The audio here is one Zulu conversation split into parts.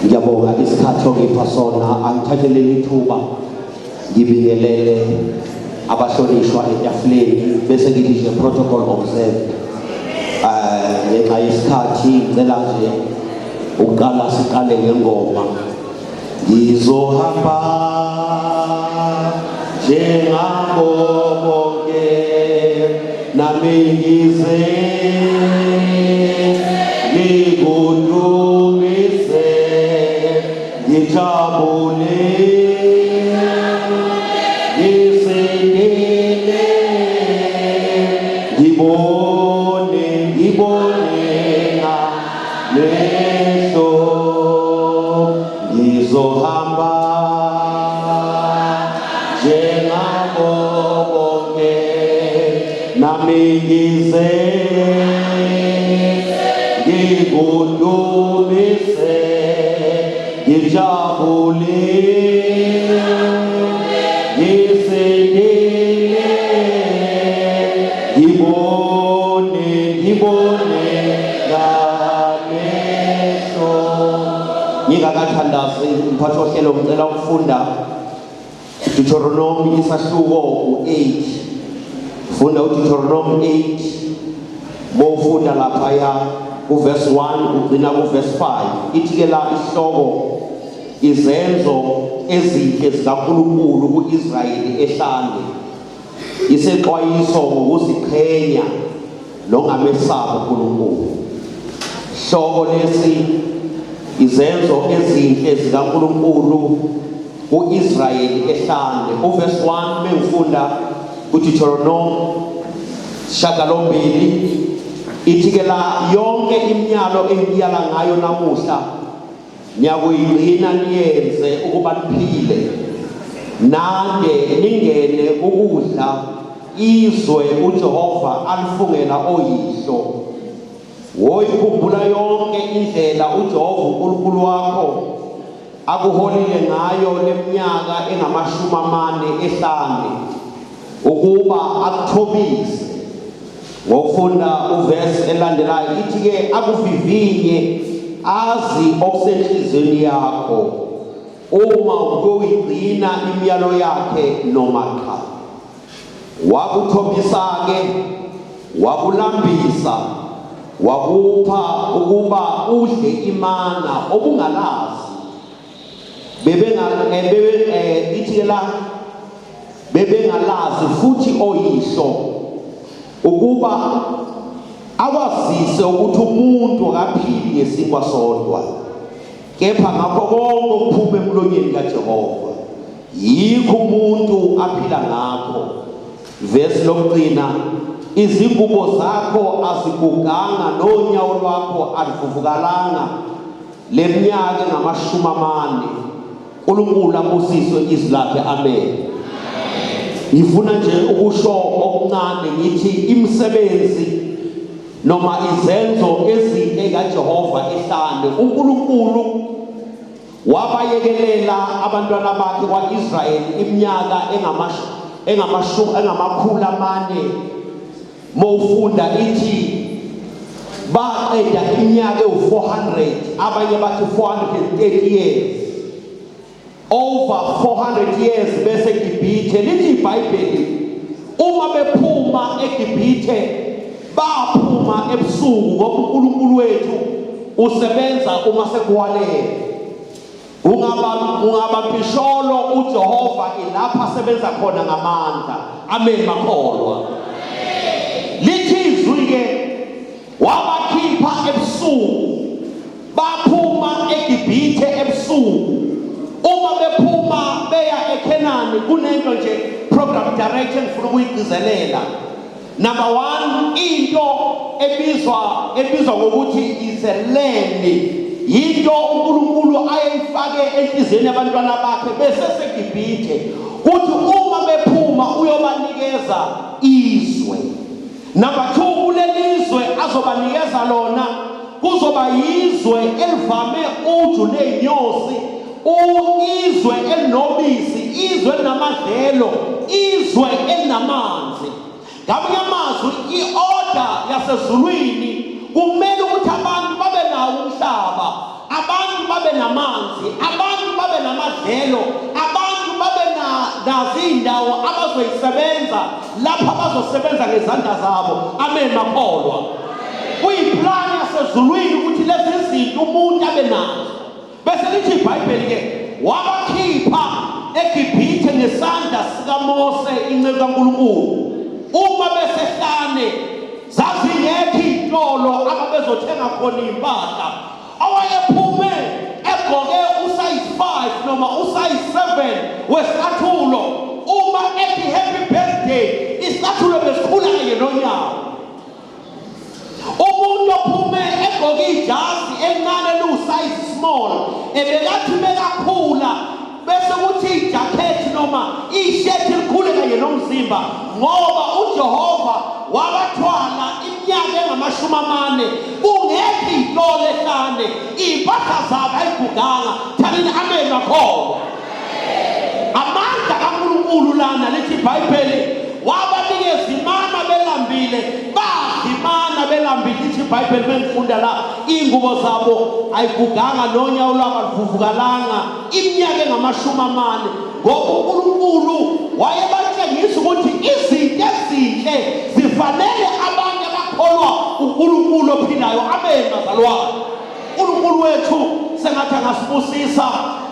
Ngiyabonga isikhathi ongipha sona. Angithathe leli thuba ngibingelele abahlonishwa etafuleni, bese ngithi nje protocol observed. Ngenxa yesikhathi ngicela nje ukuqala siqale ngengoma. Ngizohamba njengabo bonke, nami ngize ngikudumise, ngijabule, ngisindile, ngibone, ngibone ngamehlo. Ngizohamba njengabo bonke, nami ngize ngikudumise, ngijabule, ngisindile, ngibone, ngibone ngamehlo. Ngingakathandazi, mphathi wohlelo, ngicela ukufunda Deuteronomy isahluko u-8. Funda uDeuteronomy 8, mowufunda laphaya kuverse 1 ugcina kuverse 5. Ithi ke la isihloko, izenzo ezinhle zikaNkulunkulu ku-Israyeli ehlane, isexwayiso ngokuziqhenya nongamesabi uNkulunkulu. Hloko lesi, izenzo ezinhle zikaNkulunkulu ku-Israyeli ehlane. Uverse 1 mengifunda kuDeuteronomy shagalombili, ithi ke la, yonke imiyalo engiyala ngayo namuhla niyakuyigcina niyenze ukuba niphile, nande, ningene ukudla izwe uJehova alifungela oyihlo. Woyikhumbula yonke indlela uJehova uNkulunkulu wakho akuholile ngayo leminyaka engamashumi amane ehlane ukuba akuthobise. Ngokufunda uvesi elandelayo, ithi ke akuvivinye, azi okusenhliziyweni yakho, uma ukuyigcina imiyalo yakhe noma cha. Wakuthobisa-ke, wakulambisa, wakupha ukuba udle imana obungalazi. Bebenga bebe ithi ke la, bebengalazi futhi oyihlo, ukuba awazise ukuthi umuntu akaphili ngesinkwa sodwa, kepha ngakho konke okuphuma emlonyeni kaJehova, yikho umuntu aphila ngakho. Verse lokugcina, izingubo zakho aziguganga, nonyawo lwakho aluvuvukalanga leminyaka engamashumi amane. uNkulunkulu abusiswe izwi lakhe, amen. Ngifuna nje ukusho okuncane, ngithi imisebenzi noma izenzo ezinhle kaJehova ehlane. uNkulunkulu wabayekelela abantwana bakhe kwaIsrayeli iminyaka engamakhulu amane. Mowufunda ithi baqeda iminyaka ewu-400, abanye bathi 430 years, over 400 years bese Gibhithe. Lithi iBhayibheli uma bephuma eGibhithe baphuma ebusuku, ngoba uNkulunkulu wethu usebenza uma sekuwalele. Ungaba mpisholo, uJehova ilapha asebenza khona ngamandla. Amen makholwa. Lithi izwi ke wabakhipha ebusuku, baphuma eGibhithe ebusuku. Uma bephuma beya eKhenani, kunento nje, program director, ngifuna ukuyigcizelela. Number 1, into ebizwa ngokuthi is a land, yinto uNkulunkulu ayeyifake enhliziyweni yabantwana bakhe beseseGibhithe, kuthi uma bephuma uyobanikeza izwe. Number 2, kulelizwe azobanikeza lona kuzoba yizwe elivame uju nezinyosi, izwe elinobisi, izwe elinamadlelo, izwe elinamanzi. Ngamanye amazwi, i-order yasezulwini kumele ukuthi abantu babe nawo umhlaba, abantu babe babe namanzi, abantu babe namadlelo, abantu babe nazo iy'ndawo abazoyisebenza lapho abazosebenza ngezandla zabo. Amen makholwa. Kuyiplani yasezulwini ukuthi lezi zinto umuntu abe nazo. Bese lithi iBhayibheli ke wabakhipha eGibhithe ngesandla sikaMose inceku kaNkulunkulu. Uma besehlane zazingekho iy'tolo ababezothenga khona iy'mpahla. Owayephume egqoke usayizi 5 noma usayizi 7 wesicathulo uma ethi happy birthday isicathulo besikhula kanye nonyawo. Umuntu ophume egqoke ijazi elincane eliwusayizi small ebekathi mekakhula bese kuthi ijakhethi noma ishethi likhule kanye nomzimba ngoba uJehova wabathwala iminyaka engamashumi amane kungekho iy'tolo ehlane iy'mpahla zabo ayiguganga thanini amen makholwa Amandla kaNkulunkulu lana lithi iBhayibheli wabanikeza imana belambile, badla imana belambile. Lithi iBhayibheli mengifunda la, iy'ngubo zabo ayiguganga nonyawo lwabo aluvuvukalanga iminyaka engamashumi amane, ngoba uNkulunkulu wayebatshengisa ukuthi izinto ezinhle zifanele abantu abakholwa uNkulunkulu ophilayo. Amen bazalwane. uNkulunkulu wethu sengathi angasibusisa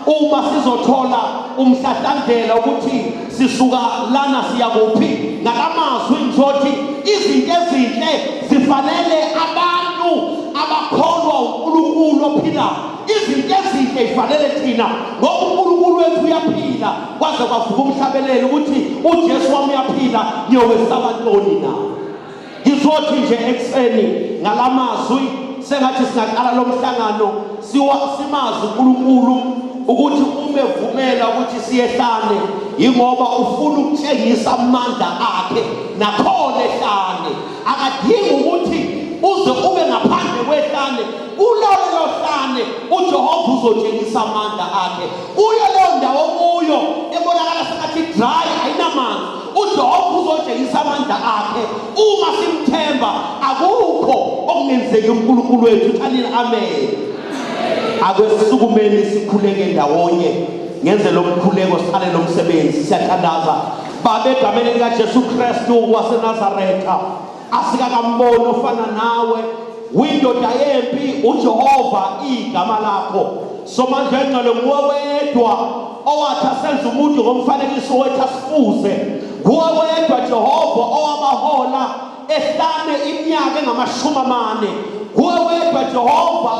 uma sizothola umhlahlandlela ukuthi sisuka lana siya kuphi. Ngalamazwi ngizothi izinto ezinhle zifanele abantu abakholwa uNkulunkulu ophilayo. Izinto ezinhle ifanele thina ngoba uNkulunkulu wethu uyaphila, kwaze kwavuka umhlabelelo ukuthi uJesu wami uyaphila, ngiyowesaba ntoni na? Ngizothi nje ekuseni ngalamazwi sengathi singaqala lo mhlangano simazi uNkulunkulu ukuthi uma evumela ukuthi siyehlane yingoba ufuna ukutshengisa amandla akhe nakhona ehlane. Akadingi ukuthi uze ube ngaphandle kwehlane, kulolo hlane uJehova uzotshengisa amandla akhe. Kuyo leyo ndawo kuyo ebonakala sengathi dry ayinamanzi, uJehova uzotshengisa amandla akhe. Uma simthemba akukho okungenzeki uNkulunkulu wethu. Thanini amen. Ake sisukumeni sikhuleke ndawonye, ngenze lo mkhuleko siqale lo msebenzi. Siyathandaza. Baba, egameni likaJesu Kristu waseNazaretha, asikakamboni ofana nawe, uyindoda yempi uJehova igama lakho. Somandla engcwele, nguwe wedwa owathi asenze umuntu ngomfanekiso wethu asifuze. Nguwe wedwa Jehova owabahola ehlane iminyaka engamashumi amane. Nguwe wedwa Jehova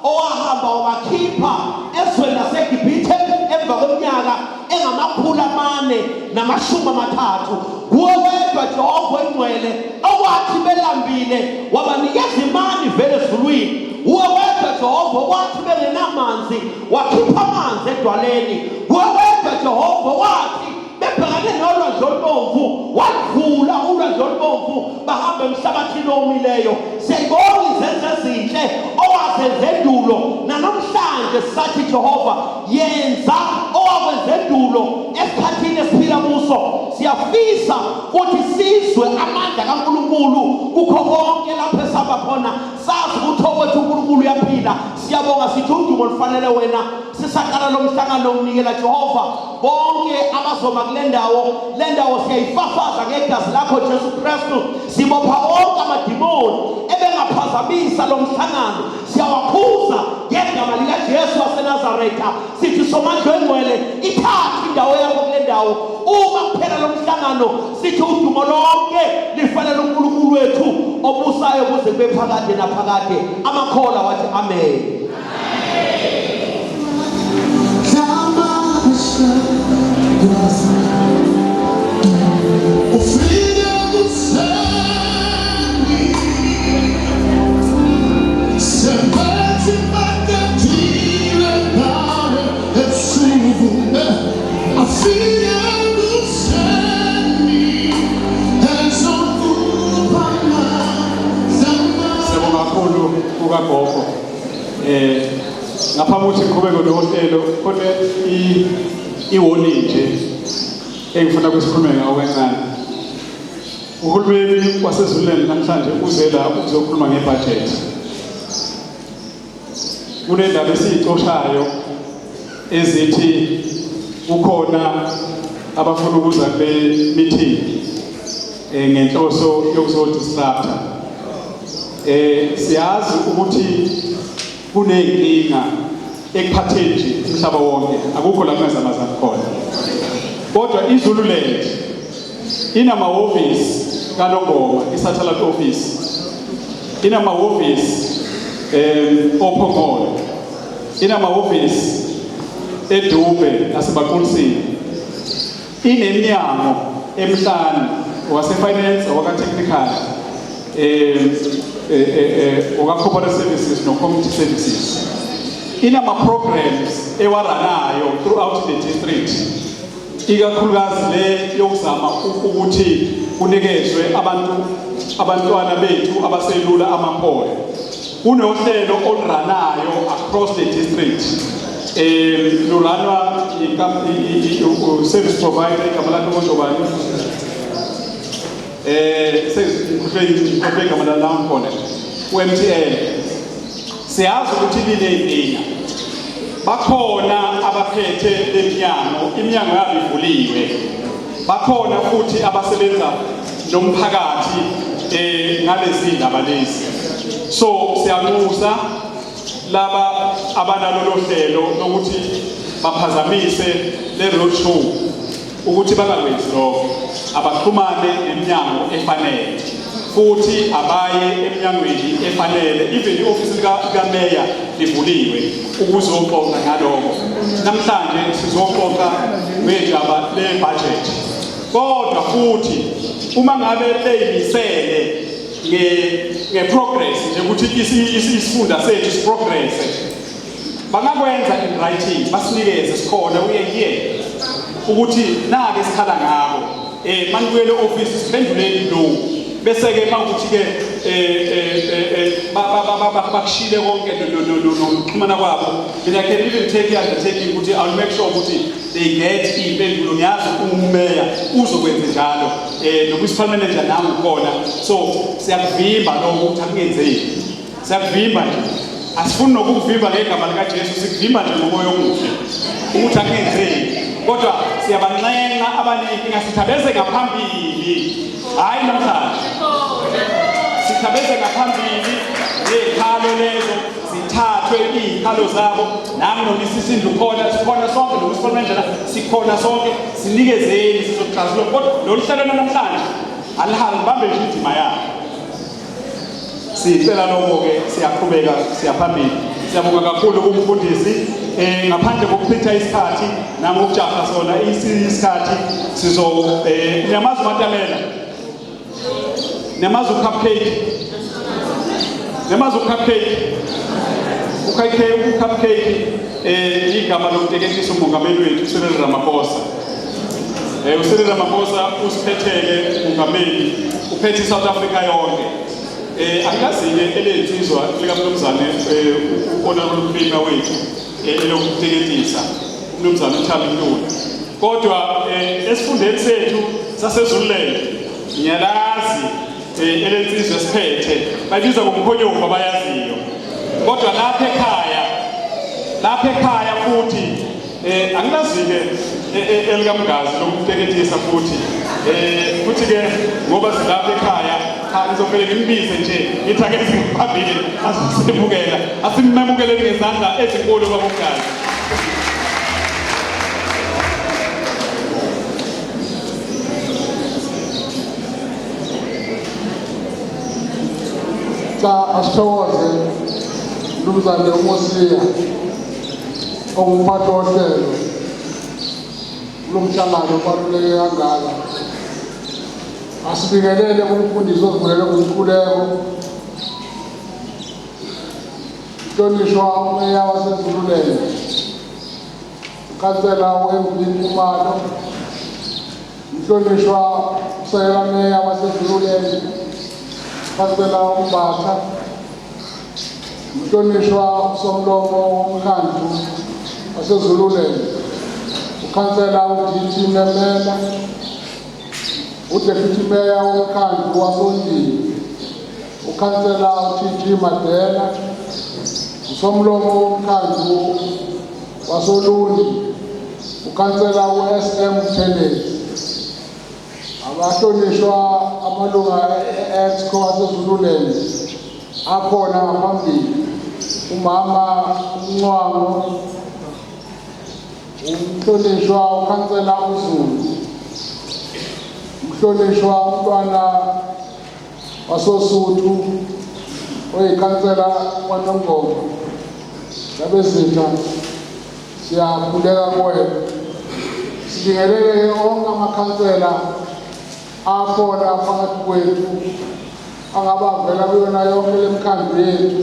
owahamba wabakhipha ezweni laseGibhithe emva kweminyaka engamakhulu amane namashumi amathathu. Nguwe wedwa Jehova oyingcwele owathi belambile wabanikeza imani vele ezulwini. Nguwe wedwa Jehova owathi bengenamanzi wakhipha amanzi edwaleni. Nguwe wedwa Jehova owathi bebhekane nolwandle olubomvu waluvula ulwandle olubomvu bahamba emhlabathini owomileyo. Siyayibonga izenzo ezinhle owazenza endulo nanamhlanje sisathi Jehova yenza owakwenza endulo esikhathini esiphila kuso. Siyafisa ukuthi sizwe amandla kaNkulunkulu kukho konke lapho esihamba khona, sazi ukuthi okwethu uNkulunkulu uyaphila. Siyabonga, sithi udumo lufanele wena. Sisaqala lo mhlangano nginikela Jehova bonke abazoma kule ndawo. Le ndawo siyayifafaza ngegazi lakho Jesu Kristu. Sibopha wonke amadimoni ebengaphazamisa lo mhlangano, siyawakhuza ngegama likaJesu waseNazaretha. Sithi Somandla engcwele, ithathe indawo yakho kule ndawo. Uma kuphela lo mhlangano sithi udumo lonke lifanele uNkulunkulu wethu obusayo kuze kube phakade naphakade. Amakholwa wathi amen. Siyabonga kakhulu kukagogo. Ngaphambi kokuthi ngiqhubeke nohlelo, khona i-warning nje engifuna ukuthi sikhulume ngawo kancane. Uhulumeni waseZululand namhlanje uze la ukuzokhuluma ngebudget. Kunendaba esiyicoshayo ezithi kukhona abafuna ukuza kule meeting ngenhloso yokuzodisrupta. Siyazi ukuthi kuney'nkinga ekuphatheni nje umhlaba wonke, akukho la kungazamazami khona. Kodwa iZululand inamahhovisi kaNongoma, i-satellite office, inamahhovisi oPhongolo, inamahhovisi eDube naseBaqulisini, ineminyango emihlanu, owase-finance, owaka-technical, oka-corporate services no-community services. Inama-programs ewaranayo throughout the district, ikakhulukazi le yokuzama ukuthi kunikezwe abantu, abantwana bethu abaselula amakhono. Kunohlelo oluranayo across the district, luranwa service provider, igama lakhe konje bani? Sengikhohlwe igama la khona, u-MTN. Siyazi ukuthi liney'nkinga, bakhona abaphethe leminyango, iminyango yabo ivuliwe, bakhona futhi abasebenza nomphakathi ngalezi ndaba lezi. So siyanxusa laba abanalolo hlelo lokuthi baphazamise le road show ukuthi bangakwenzi lokho, abaxhumane neminyango efanele futhi abaye eminyangweni efanele. Even i-ofisi likameya livuliwe ukuzoxoxa ngalokho. Namhlanje sizoxoxa ngedaba le-budget, kodwa futhi uma ngabe beyimisele nge-progress nje ukuthi isifunda sethu siprogresse, bangakwenza in writing, basinikeze. Sikhona, we are here ukuthi nake sikhala ngabo. Manibuyele office, siphenduleni lo, bese ke mawukuthi ke bakushile konke nokuxhumana kwabo, mina can even take the undertaking ukuthi I'll make sure ukuthi they get iy'mpendulo. Ngiyazi umeya uzokwenza njalo, no-municipal manager nami ukhona. So siyakuvimba lokho ukuthi akungenzeki, siyakuvimba nje, asifuni nokukuvimba ngegama likaJesu, sikuvimba nje ngomoya omuhle ukuthi akungenzeki. Kodwa siyabanxenxa abanenkinga, sithi abeze ngaphambili, hhayi namhlanje, sithi abeze ngaphambili ney'khalo lezo, zithathwe iy'khalo zabo. Nami nomisisindlu khona, sikhona sonke, nomunicipal manager sikhona sonke, sinikezeni, sizokuxazulula. Kodwa lolu hlelo namhlanje alihambi, bambe nje indima yakhe. Sicela lokho-ke, siyaqhubeka, siyaphambili. Siyabonga kakhulu kumfundisi. Ngaphandle kokuchitha isikhathi nangokujaha sona isikhathi, sizo niyamazi uMatamela, niyamazi uCupcake, niyamazi uCupcake, uCupcake, uCupcake igama lokuteketisa umongameli wethu uCyril Ramaphosa. UCyril Ramaphosa usiphetheke umongameli, uphethe iSouth Africa yonke. Angikazi-ke elensizwa likamnumzane u-honorable premier wethu elokuteketisa umnumzane uThami Ntuli. Kodwa esifundeni sethu saseZululand ngiyalazi elensizwa esiphethe, bayibiza ngomkhonyovu abayaziyo. Kodwa lapha ekhaya futhi angilazi-ke elikamgazi lokuteketisa futhi. Futhi ke ngoba silapha ekhaya, cha, ngizovele ngimbize nje, ngithi ake singiphambili azosemukela. Asimemukeleni ngezandla ezinkulu babomgazi. Cha, asithokoze mnumzane uMosiya ongumphathi wohlelo kulo mhlangano obaluleke kangaka. Asibingelele kumfundisi ozivulele ngomkhuleko, mhlonishwa umeya waseZululand, ukhansela u-MB Khumalo, mhlonishwa usekela meya waseZululand, ukhansela uMbatha, mhlonishwa usomlomo womkhandlu waseZululand, ukhansela uDT Memela, uDeputy Mayor womkhandlu wasoNdini, ukhansela uTG Madela, Usomlomo womkhandlu wasoLundi, ukhansela u-SM Buthelezi, abahlonishwa amalunga e-Exco aseZululand akhona ngaphambili, umama uMncwango, umhlonishwa ukhansela uZulu, umhlonishwa umntwana wasoSuthu oyikhansela kwaNongoma, Ndabezitha, siyakhuleka kuwena. Sibingelele onke amakhansela akhona phakathi kwethu angaba avela kuyona yonke le mkhandlu yethu,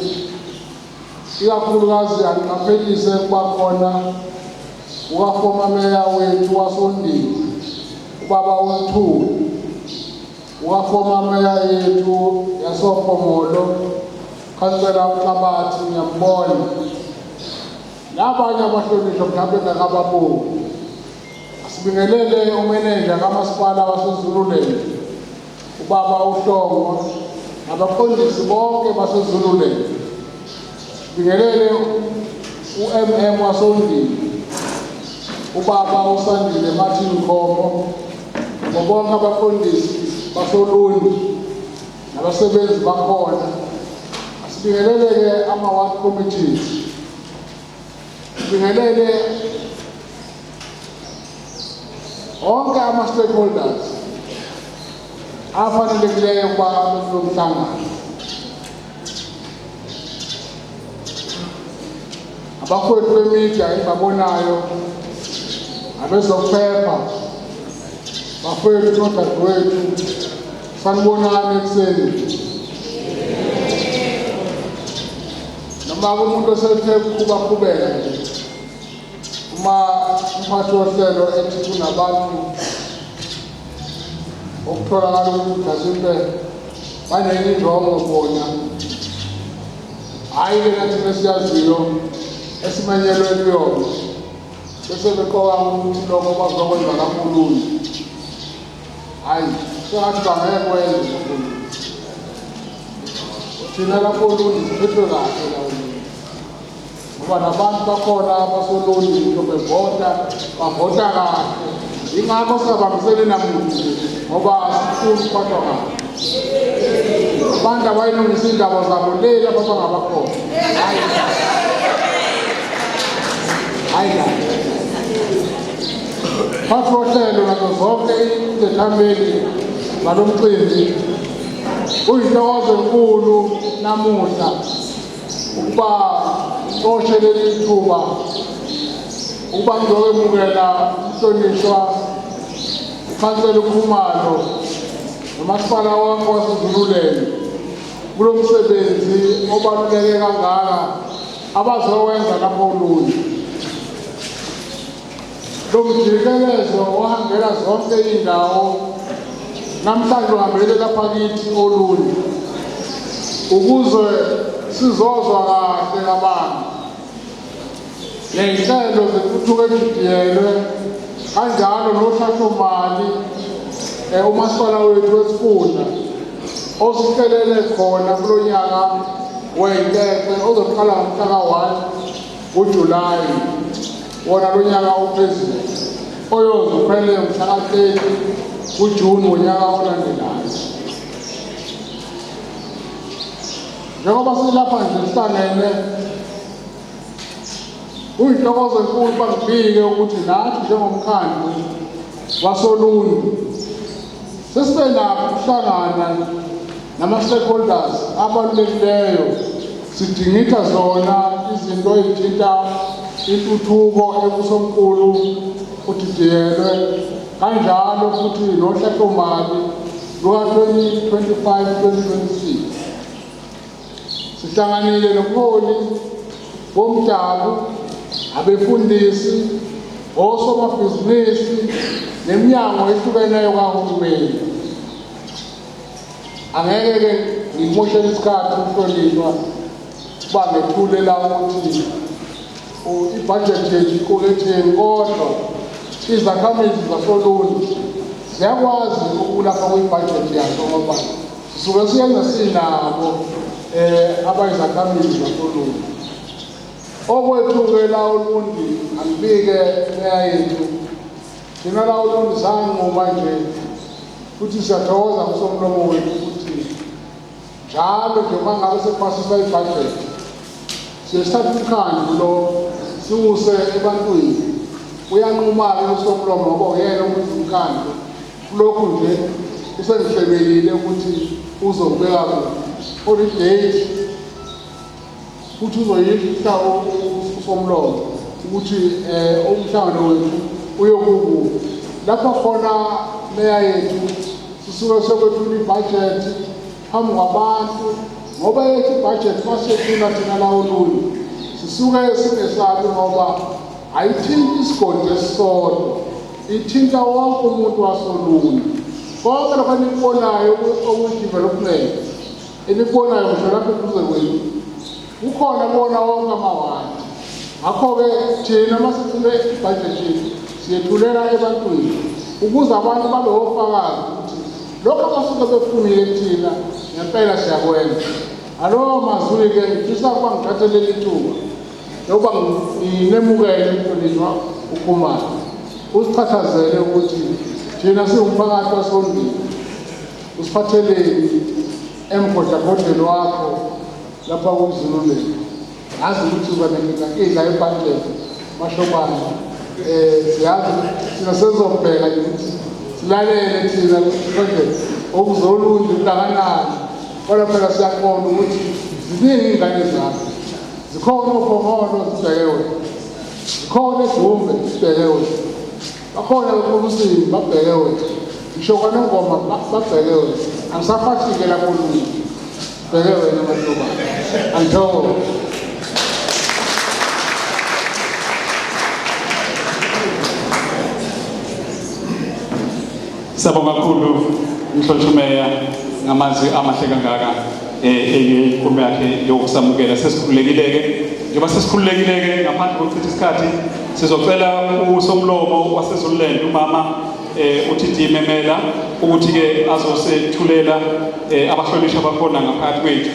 ikakhulukazi angiqaphelise ukuba khona kukafoma meya wethu wasoNdini, ubaba uNtuli, ukafoma meya yethu yasoPhongolo, khansela uNhlabathi, ngiyambona, nabanye abahlonishwa mhlawumbe engakababoni. Asibingelele umenenja kamasipala waseZululand, ubaba uHlongo, nabaqondisi bonke baseZululand. Sibingelele u-MM wasoNdini, ubaba uSandile Martin Nkomo, nabo bonke abaqondisi basoLundi nabasebenzi bakhona. Asibingelele-ke ama-ward committees, sibingelele onke ama-stakeholders afanelekileyo ukuba abe kulo mhlangano. Abafowethu bemedia engibabonayo, abezokuphepha, bafowethu nodadewethu, sanibonani ekuseni. Noma umuntu osethe ukuqhubaqhubeka nje, uma umphathi wohlelo ethi kunabantu okutholakala ukuthi mhlasimpe banenye injongo bona, hhayi lena thina esiyaziyo esimenyelwe kuyona, bese beqoka ukuthi lokho bazokwenza lapho olunye. Hhayi, sengathi bangeke kwenze lapho olunye. Thina lapho olunye siphethwe kahle la olunye, ngoba nabantu bakhona abasoLundi ngisho bevota bavota kahle. Yingakho singabambisene namuntu nje, ngoba asifuni ukuphathwa kahle. Abantu abayilungisa iy'ndaba zabo le lapho abangabakhona, hhayi hhayi la. Phathi wohlelo nazo zonke izethameli zalo mcimbi, kuyintokozo enkulu namuhla ukuba ngicoshe leli thuba ukuba ngizokwemukela umhlonishwa ukhansela uKhumalo nomasipala wonke waseZululand kulo msebenzi obaluleke kangaka abazowenza lapho oLundi. Lo mjikelezo ohambela zonke iy'ndawo namhlanje uhambele lapha kithi oLundi ukuze sizozwa kahle kabanzi ney'nhlelo zentuthuko edidiyelwe, kanjalo noxhasomali umasipala wethu wesifunda osihlelele khona kulo nyaka wey'nkece ozoqala ngomhla ka-1 kuJulayi wona lo nyaka ophezulu, oyoze uphele mhla ka-30 kuJuni wonyaka olandelayo. Njengoba silapha nje sihlangene, kuyintokozo enkulu ukuba ngibike ukuthi nathi njengomkhandlu wasoLundi sesibe nakho ukuhlangana nama-stakeholders abalulekileyo, sidingida zona izinto ey'thinta intuthuko ekusomqulu udidiyelwe, kanjalo futhi nohlelomali luka-2025-2026. Sihlanganile nobuholi bomdabu, abefundisi, osomabhizinisi neminyango ehlukeneyo kahulumeni. Angeke-ke ngimoshele isikhathi umhlonishwa uba ngethule la ukuthi ibhajethi yethu iquketheni, kodwa izakhamizi zasoLundi ziyakwazi ukulapha kwibhajethi yazo, ngoba sisuke siyenza sinabo abayizakhamizi zasoLundi. Okwethu-ke la Olundi, angibike meya yethu, thina la Olundi sanquma nje futhi siyathokoza kusomlomo wethu ukuthi njalo nje uma ngabe sekuphasiswa ibhajethi siye sithathe umkhandlu lo siwuse ebantwini. Uyanquma-ke usomlomo ngoba uyena obuza umkhandlu. Kulokhu nje usengihlebelile ukuthi uzobeka kuphi kodwa i-date futhi uzoyihla usomlomo ukuthi umhlangano wethu uyokukuphi. Lapho khona meya yethu sisuke sokwethula ibhajethi phambi kwabantu, ngoba yethu ibhajethi masiyethula thina la Olundi sisuke singesabi ngoba ayithinti isigodi esisodwa, ithinta wonke umuntu wasoLundi. Konke lokho enikubonayo okuyi-development enikubonayo ngisho lapha eduze kwenu kukhona kubona wonke amawadi. Ngakho-ke thina uma sithule ibhajethi yethu siyethulela ebantwini ukuze abantu babe ofakazi ukuthi lokho abasuke befunile kuthina ngempela siyakwenza. Ngalowo mazwi-ke ngifisa ukuba ngithathe leli thuba lokuba nginemukele umhlonishwa uKhumalo, usichathazele ukuthi thina siwumphakathi wasoNdini, usiphatheleni emgodlagodleni wakho lapha kuZululand. Ngazi ukuthi uba nenkinga ebhajethi Mashobane, siyazi thina sezobheka nje ukuthi silalele thina konje okuzolundi kungakanani, kodwa phela siyaqonda ukuthi ziningi iy'ngane zakho, zikhona oPhongolo zibheke wena, zikhona eDumbe zibheke wena, bakhona beQulusini babheke wena, ngisho kwaNongoma babheke wena. Angisaphathi-ke lapho Olundi, bheke wena Mashobane. Angithokoze. Siyabonga kakhulu Mhlonishwa Meya ngamazwi amahle kangaka enkulumo yakhe yokusamukela. Sesikhululekile-ke, njengoba sesikhululekile-ke ngaphandle kokuchitha isikhathi sizocela usomlomo waseZululand umama uTT Memela ukuthi-ke azosethulela abahlonishwa abakhona ngaphakathi kwethu,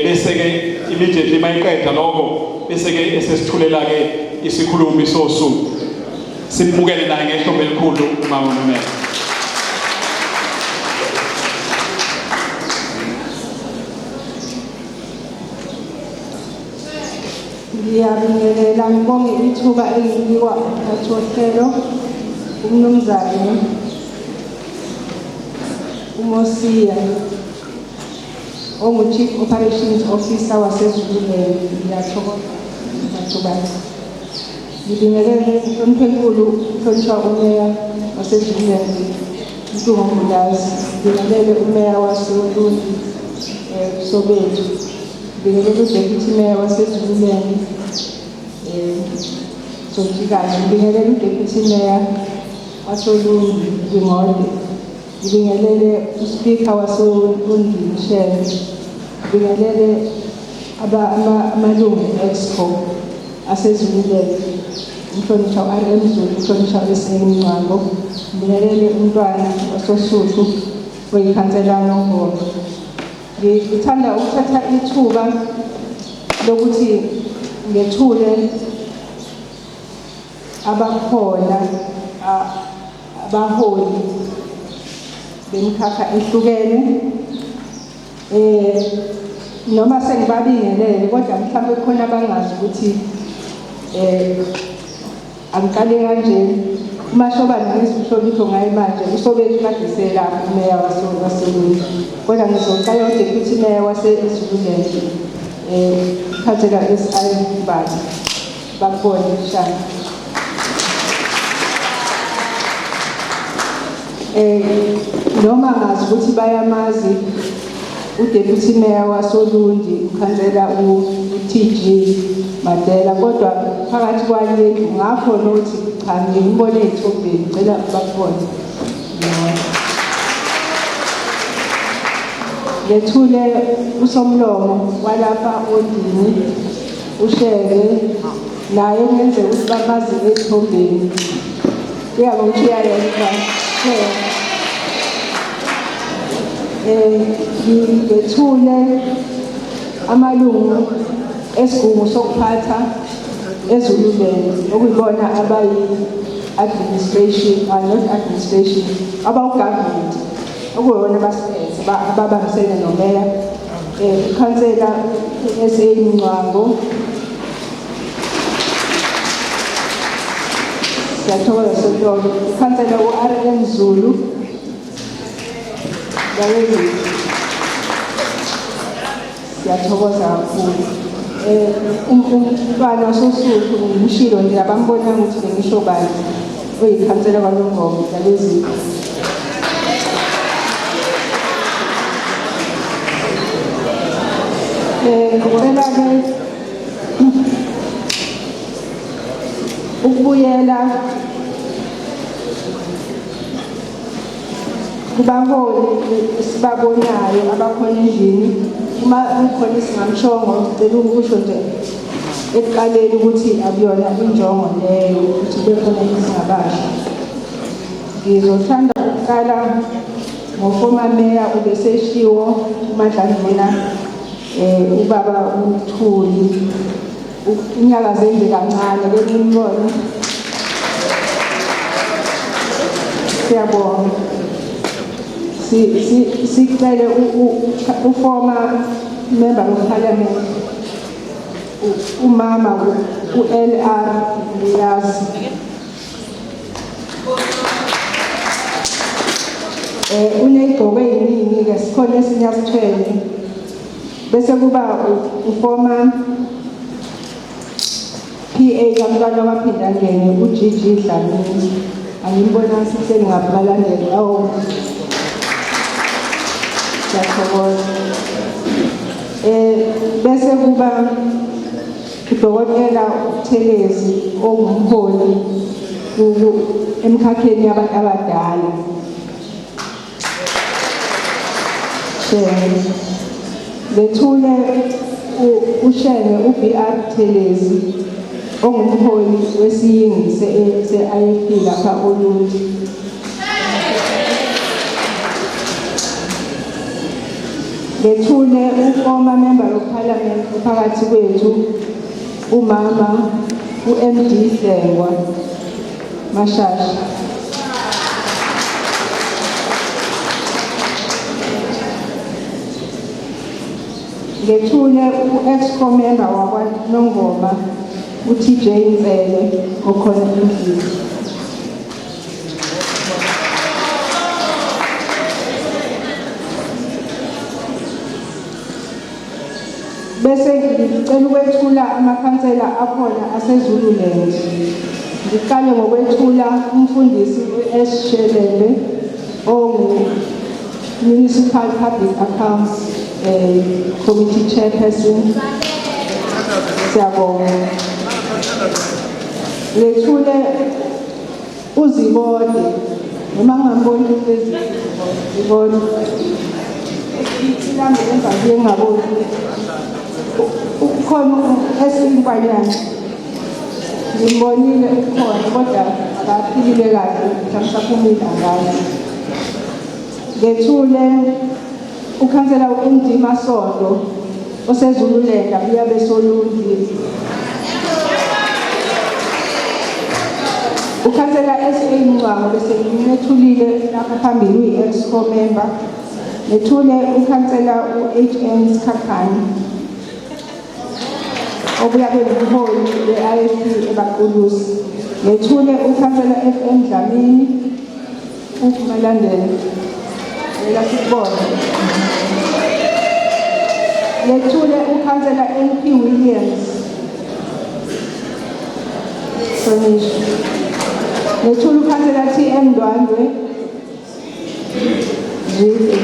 bese-ke immediately mayiqeda lokho bese-ke esesithulela-ke isikhulumi sosuku. Simukele naye ngehlombe elikhulu umama Memela. Ngiyabingelela ngibonge ithuba engilinikwa umphathi wohlelo uMnumzane uMosiya ongu-Chief Operations Officer waseZululand. Ngiyathokoza mathuba. Ngibingelele inhlonipho enkulu umhlonishwa umeya waseZululand Mntungo Mbulazi. Ngibingelele umeya waseLundi Sobethu. Ngibingelele uDeputy Mayor waseZululand Sontshikazi. Ngibingelele uDeputy Mayor wasoLundi Ngingode. Ngibingelele uSpeaker wasoLundi Mshele. Ngibingelele amalungu e-Exco aseZululand, umhlonishwa u-RM Zulu, umhlonishwa u-SA Mncwango. Ngibingelele umntwana wasoSuthu oyikhansela Nongoma. Ngithanda ukuthatha ithuba lokuthi ngethule abakhona abaholi bemikhakha ehlukene. Noma sengibabingelele kodwa mhlawumbe khona abangazi ukuthi angiqale kanje. UMashobane ngizumhlonipho ngaye manje uSobethu kade selapha umeya waseLundi, kodwa ngizoqala uDeputy Mayor waseZululand khansela SI Mbatha bakubone shana. Noma ngazi ukuthi bayamazi uDeputy Mayor wasoLundi ukhansela u-TG Mandela, kodwa phakathi kwalendlu ngakho nothi cha ngimbone ey'thombeni, ngicela bakubone. Ngethule usomlomo walapha Ondini uShenge, naye kungenzeka ukuthi bamazi ey'thombeni. Uyabo ukuthi uyayenza. Ngethule amalungu esigungu sokuphatha eZululand okuyibona abayi-administration, not administration, abawu-government okuyibona abasiphethe ababambisene nomeya, ukhansela u-SA Mncwango. Siyathokoza Sontolo. Ukhansela u-RM Zulu. Ndabezitha. Siyathokoza kakhulu. Umntwana wasoSuthu ngimshilo nje abambonanga ukuthi bengisho bani oyikhansela kwaNongoma Ndabezitha. Ngicela-ke ukubuyela kubaholi esibabonayo abakhona endlini. Uma kukhona esingamshongo, ngicela ukusho nje ekuqaleni ukuthi akuyona injongo leyo ukuthi kube khona esingabasho. Ngizothanda ukuqala ngo-former mayor ubeseshiwo uMadlanduna, ubaba uThuli. Unyaka zenze kancane ke nimbone. Siyabonga. Sicele u-former member of parliament umama u-LR Mbuyazi. Uneyigqoko eyiningi ke, sikhona esinye asithwele. Bese kuba u-former PA kaMntwana waPhindangene uGG Dlamini. Angimbona sihleli ngabalandeli awu. Siyathokoza. Bese kuba uDokotela uButhelezi ongumholi emkhakheni yabantu abadala. Shenge. Lethule uShenge uBR Buthelezi ongumholi wesiyingi se-IFP lapha Olundi. Lethule u-former member of parliament phakathi kwethu umama u-MD Hlengwa Mashasha. Ngethule u-ex-co member wakwaNongoma u-TJ Ntsele okhona endlini. Bese ngicela ukwethula amakhansela akhona aseZululand. Ngiqale ngokwethula umfundisi u-S Shelembe ongu Municipal Public Accounts Committee Chairperson. Siyabonga. Lethule uZibode, noma ngingamboni uhlezi Zibode. Ilambe emva kuye ngingaboni. Ukhona esinkwanyana. Ngimbonile ukhona kodwa akaphilile kahle, mhlawumbe usaphumile angazi. Ngethule ukhansela u-MD Masondo oseZululand abuya beSolundi. Ukhansela SA Mncwango bese ngimethulile lapha phambili uyi-ex-co member. Ngethule ukhansela u-HN Sikhakhane obuya bengumholi we-IFP eBaqulusi. Ngethule ukhansela FM Dlamini uMalandela. Lela sikubone. Ngethule ukhansela NP Williams. Hlonishwa. Ngethule ukhansela TM Ndwandwe. Zwide.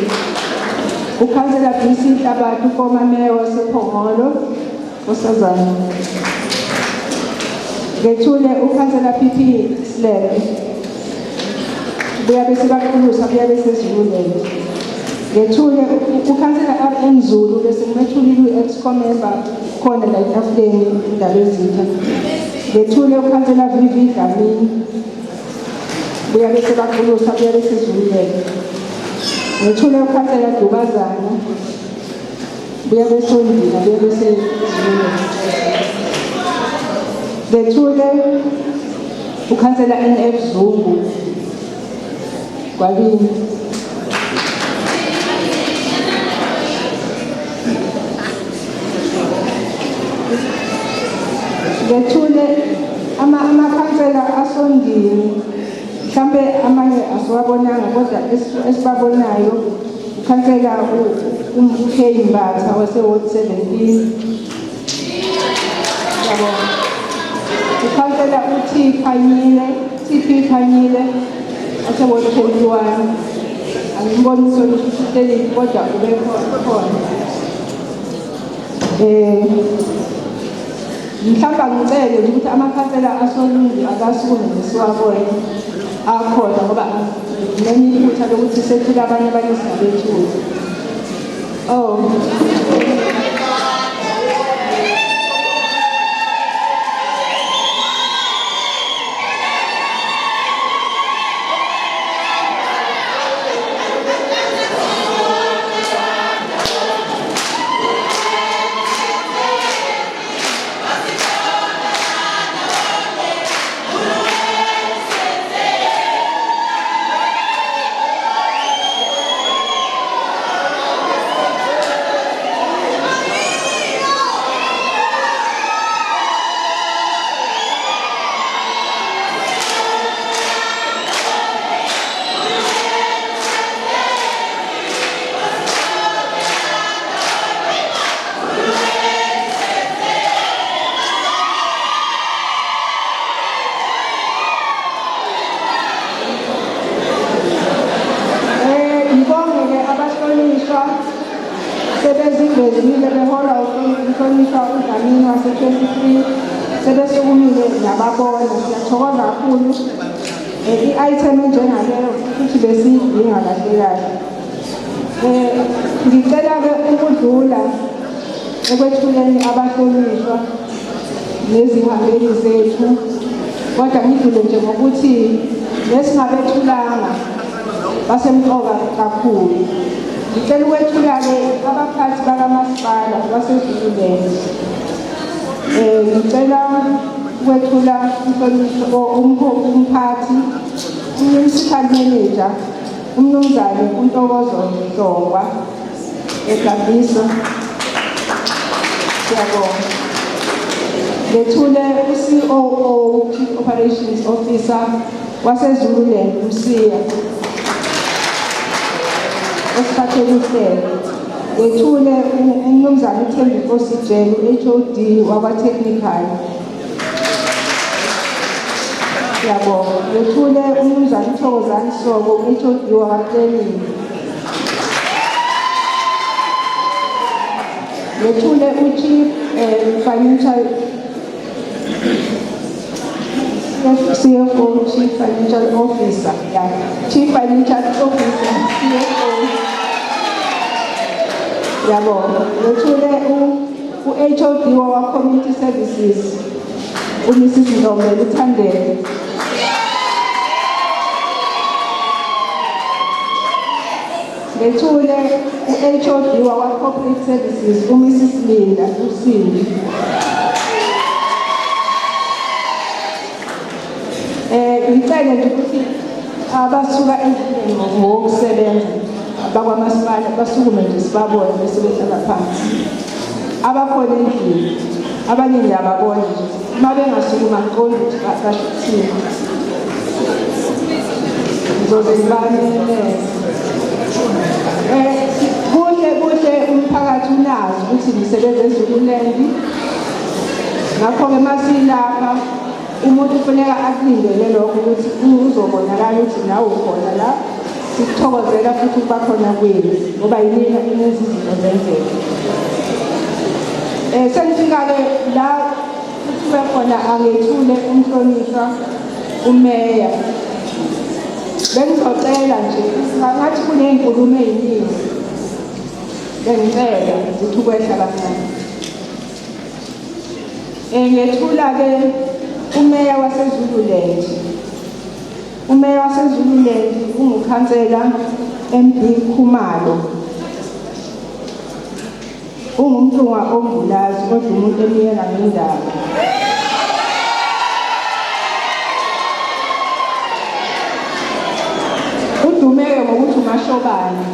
Ukhansela BC Nhlabathi former mayor wasePhongolo Nkosazana. Ngethule ukhansela PP Slebe. Buya bese baqulusa buya bese Zululand. Ngethule ukhansela RM Zulu bese ngimethulile u-ex-co member khona la etafuleni Ndabezitha. Ngethule ukhansela VV Dlamini. Buya bese baqulusa buya bese Zululand. Ngethule ukhansela Dubazana. Buya besondina buya bese Zululand. Ngethule ukhansela NF Zungu Gwabini. Ngethule amakhansela asondini, mhlambe amanye asiwabonanga kodwa esibabonayo ukhansela uK Mbatha wase-Ward 17. Yabo. Ukhansela uT Khanyile, TP Khanyile wase-Ward 21. Angimboni ukuthi uhleli kodwa ubekhona. Mhlawumbe angicele nje ukuthi amakhansela asoLundi akasukume nje siwabone akhona ngoba ngenye iphutha lokuthi sethule abanye abanye singabethuli. Oh. Ngibonge-ke abahlonishwa sebezivezile beholwa umhlonishwa uDlamini wase-23 sebesukumile nababona. Siyathokoza kakhulu. I-item enjengaleyo futhi besiyidinga kahle kahle. Ngicela-ke ukudlula ekwethuleni abahlonishwa nezihambeli zethu, kodwa ngidlule nje ngokuthi nesingabethulanga basemqoka kakhulu. Ngicela ukwethula-ke abaphathi bakamasipala waseZululand. Ngicela ukwethula umphathi, umunicipal manager, umnumzane uNtokozo Hlongwa eGabiso. Siyabonga. Ngethule u-COO, Chief Operations Officer waseZululand, uSiya osiphathele uhlelo. Ngethule umnumzane uThembinkosi Jele, u-HOD wakwa-Technical. Siyabonga. Ngethule umnumzane uThokozani Soko, u-HOD wakwa-Planning. Ngethule u-Chief Financial CFO, Chief Financial Officer, yeah, Chief Financial Officer, CFO. Yabona. Ngethule u-HOD wakwa-Community Services, uMrs Ntombela Uthandele. Ngethule u-HOD wakwa-Corporate Services, uMrs Linda Usindi. Ngicele nje ukuthi abasuka endlini ngokusebenza bakwamasipala basukume nje sibabone bese behlala phansi. Abakhona endlini abanye ngiyababona nje uma bengasukuma ngiqonde ukuthi basho ukuthini. Ngizoze ngibamemeze. Kuhle kuhle umphakathi unazi ukuthi ngisebenza eZululand. Ngakho-ke masilapha umuntu kufuneka akulindele lokho ukuthi uzobonakala ukuthi nawe ukhona la. Sikuthokozela futhi ukuba khona kwenu ngoba yinina enenza izinto zenzeke. Sengifika-ke la kuthiwe khona angethule umhlonishwa umeya. Bengizocela nje ngathi kuney'nkulumo ey'ningi, bengicela ukuthi ukwehla kancane. Ngethula-ke umeya waseZululand. Umeya waseZululand ungukhansela MB Khumalo. Ungumntungwa ongulazi kodwa umuntu emiyela ngendaba. Ungumashobane.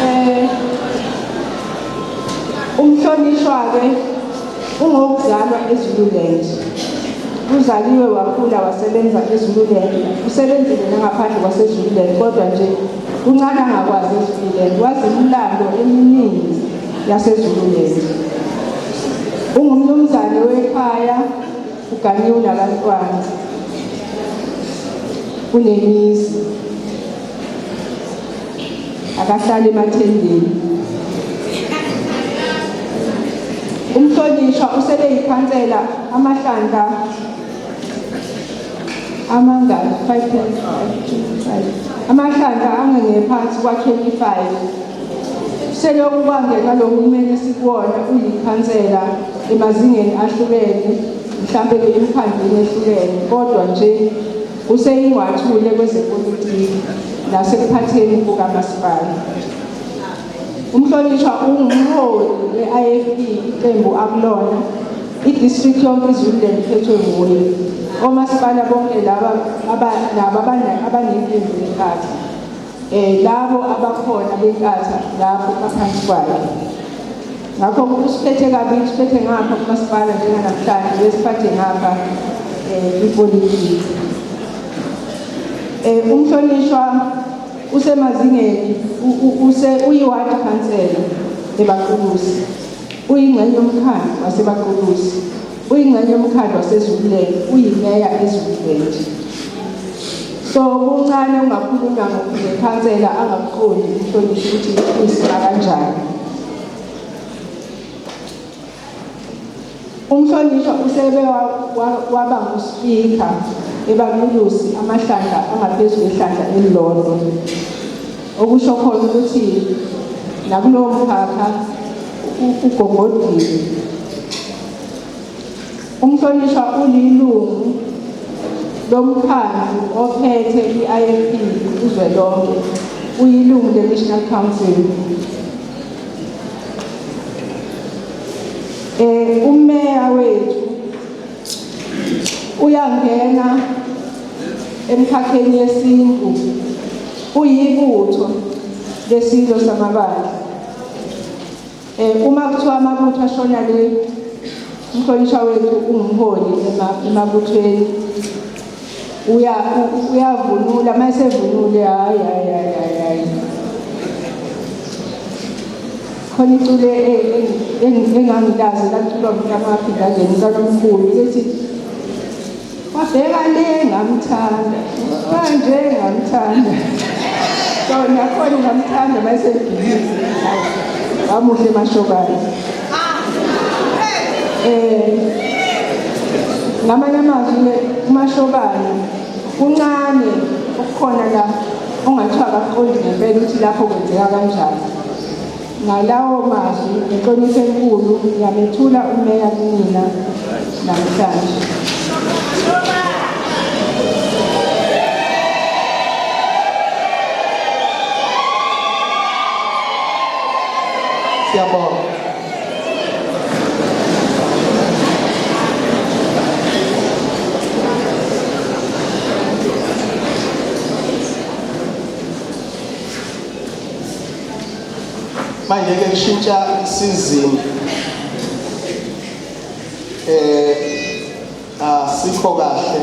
Eh Umhlonishwa-ke ungokuzalwa eZululand. Uzaliwe wakhula wasebenza eZululand. Usebenzile nangaphandle kwaseZululand kodwa nje kuncane angakwazi eZululand. Wazi imilando eminingi yaseZululand. Ungumnumzane wekhaya, uganiwe nabantwana. Unemizi. Akahlali emathendeni. Umhlonishwa usebe yikhansela amahlandla amangaki 5.5 amahlandla angengephansi kwa-25 selokhu kwangena lo hulumeni esikuwona uyikhansela emazingeni ahlukene mhlampe-ke emikhandlwini ehlukene kodwa nje useyingwathule kwezepolitiki nasekuphatheni kukamasipala. Umhlonishwa ungumholi we-IFP iqembu akulona i-district yonke iZululand iphethwe nguye. Omasipala bonke laba nabo abaneqembu leNkatha labo abakhona beNkatha lapho baphansi kwakhe. Ngakho usiphethe kabi, usiphethe ngapha kumasipala njenganamhlanje besiphathe ngapha ipolitiki. Umhlonishwa usemazingeni uyi-ward councillor eBaqulusi, uyingxenye yomkhandlu waseBaqulusi, uyingxenye yomkhandlu waseZululand, uyimeya eZululand. So kuncane ungakhulunywa ngekhansela angakuqondi umhlonishwa ukuthi uyisima kanjani. Umhlonishwa usebe waba nguspika eBaqulusi amahlandla angaphezu kwehlandla elilodwa, okusho khona ukuthi nakulowo mkhakha ugogodile. Umhlonishwa ulilungu lomkhandlu ophethe i-IFP kuzwelonke, uyilungu le-National Council. Umeya wethu uyangena emkhakheni yesintu, uyibutho lesilo samabandla. Uma kuthiwa amabutho ashona le, umhlonishwa wethu ungumholi emabuthweni. Uyavunula, uma esevunule hayi hayi hayi hayi. Khona iculo engangilazi laculwa nguMntamaphindangene umntwana omkhulu lithi wabheka le ngamthanda kanje ngamthanda. So nakhona ngamthanda uma esegibile wamuhle Mashobane. Ngamanye amazwi uMashobane kuncane okukhona la ongathiwa akaqondi ngempela ukuthi lapho kwenzeka kanjani. Ngalawo mazwi ngenhlonipho enkulu ngiyamethula umeya kunina namhlanje. Siyabonga. Manje ke kushintsha isizini. Asikho kahle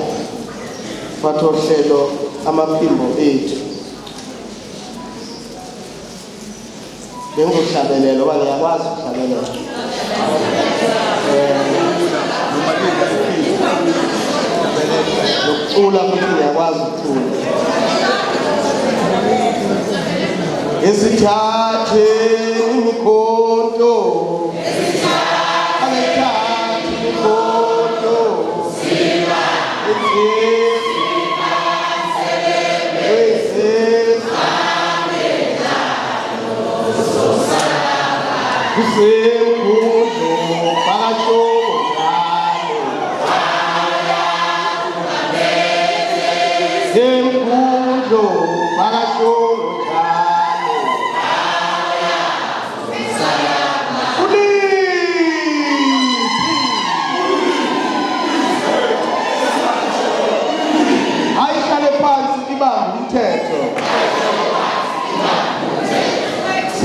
bathohlelo amaphimbo ethu. Bengizohlabelela ngoba ngiyakwazi ukuhlabelela. Nokucula futhi ngiyakwazi ukucula. Esithathe imikhonto. Esithathe imikhonto.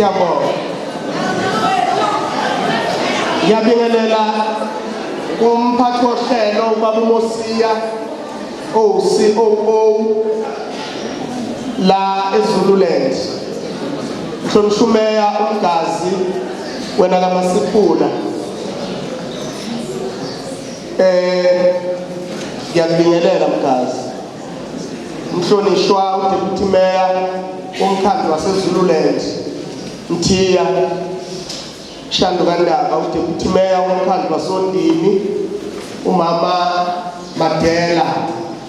Siyabonga. Ngiyabingelela umphathi wohlelo ubaba uMosiya owu-COO la eZululand. Mhlonishwa uMgazi wena kaMasiphula. Ngiyakubingelela Mgazi. Mhlonishwa uDeputy Mayor womkhandlu waseZululand Mthiya Shandu kaNdaba, uDeputy Mayor womkhandlu wasoNdini umama Madela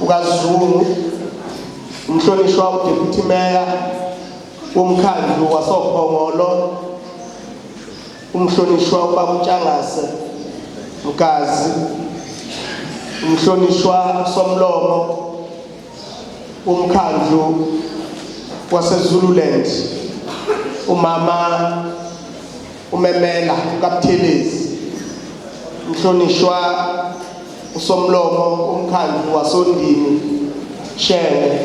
ukaZungu, umhlonishwa uDeputy Mayor womkhandlu wasoPhongolo umhlonishwa ubaba uNtshangase Mgazi, umhlonishwa Somlomo womkhandlu waseZululand umama uMemela kaButhelezi, umhlonishwa uSomlomo umkhandlu wasoNdini Shenge.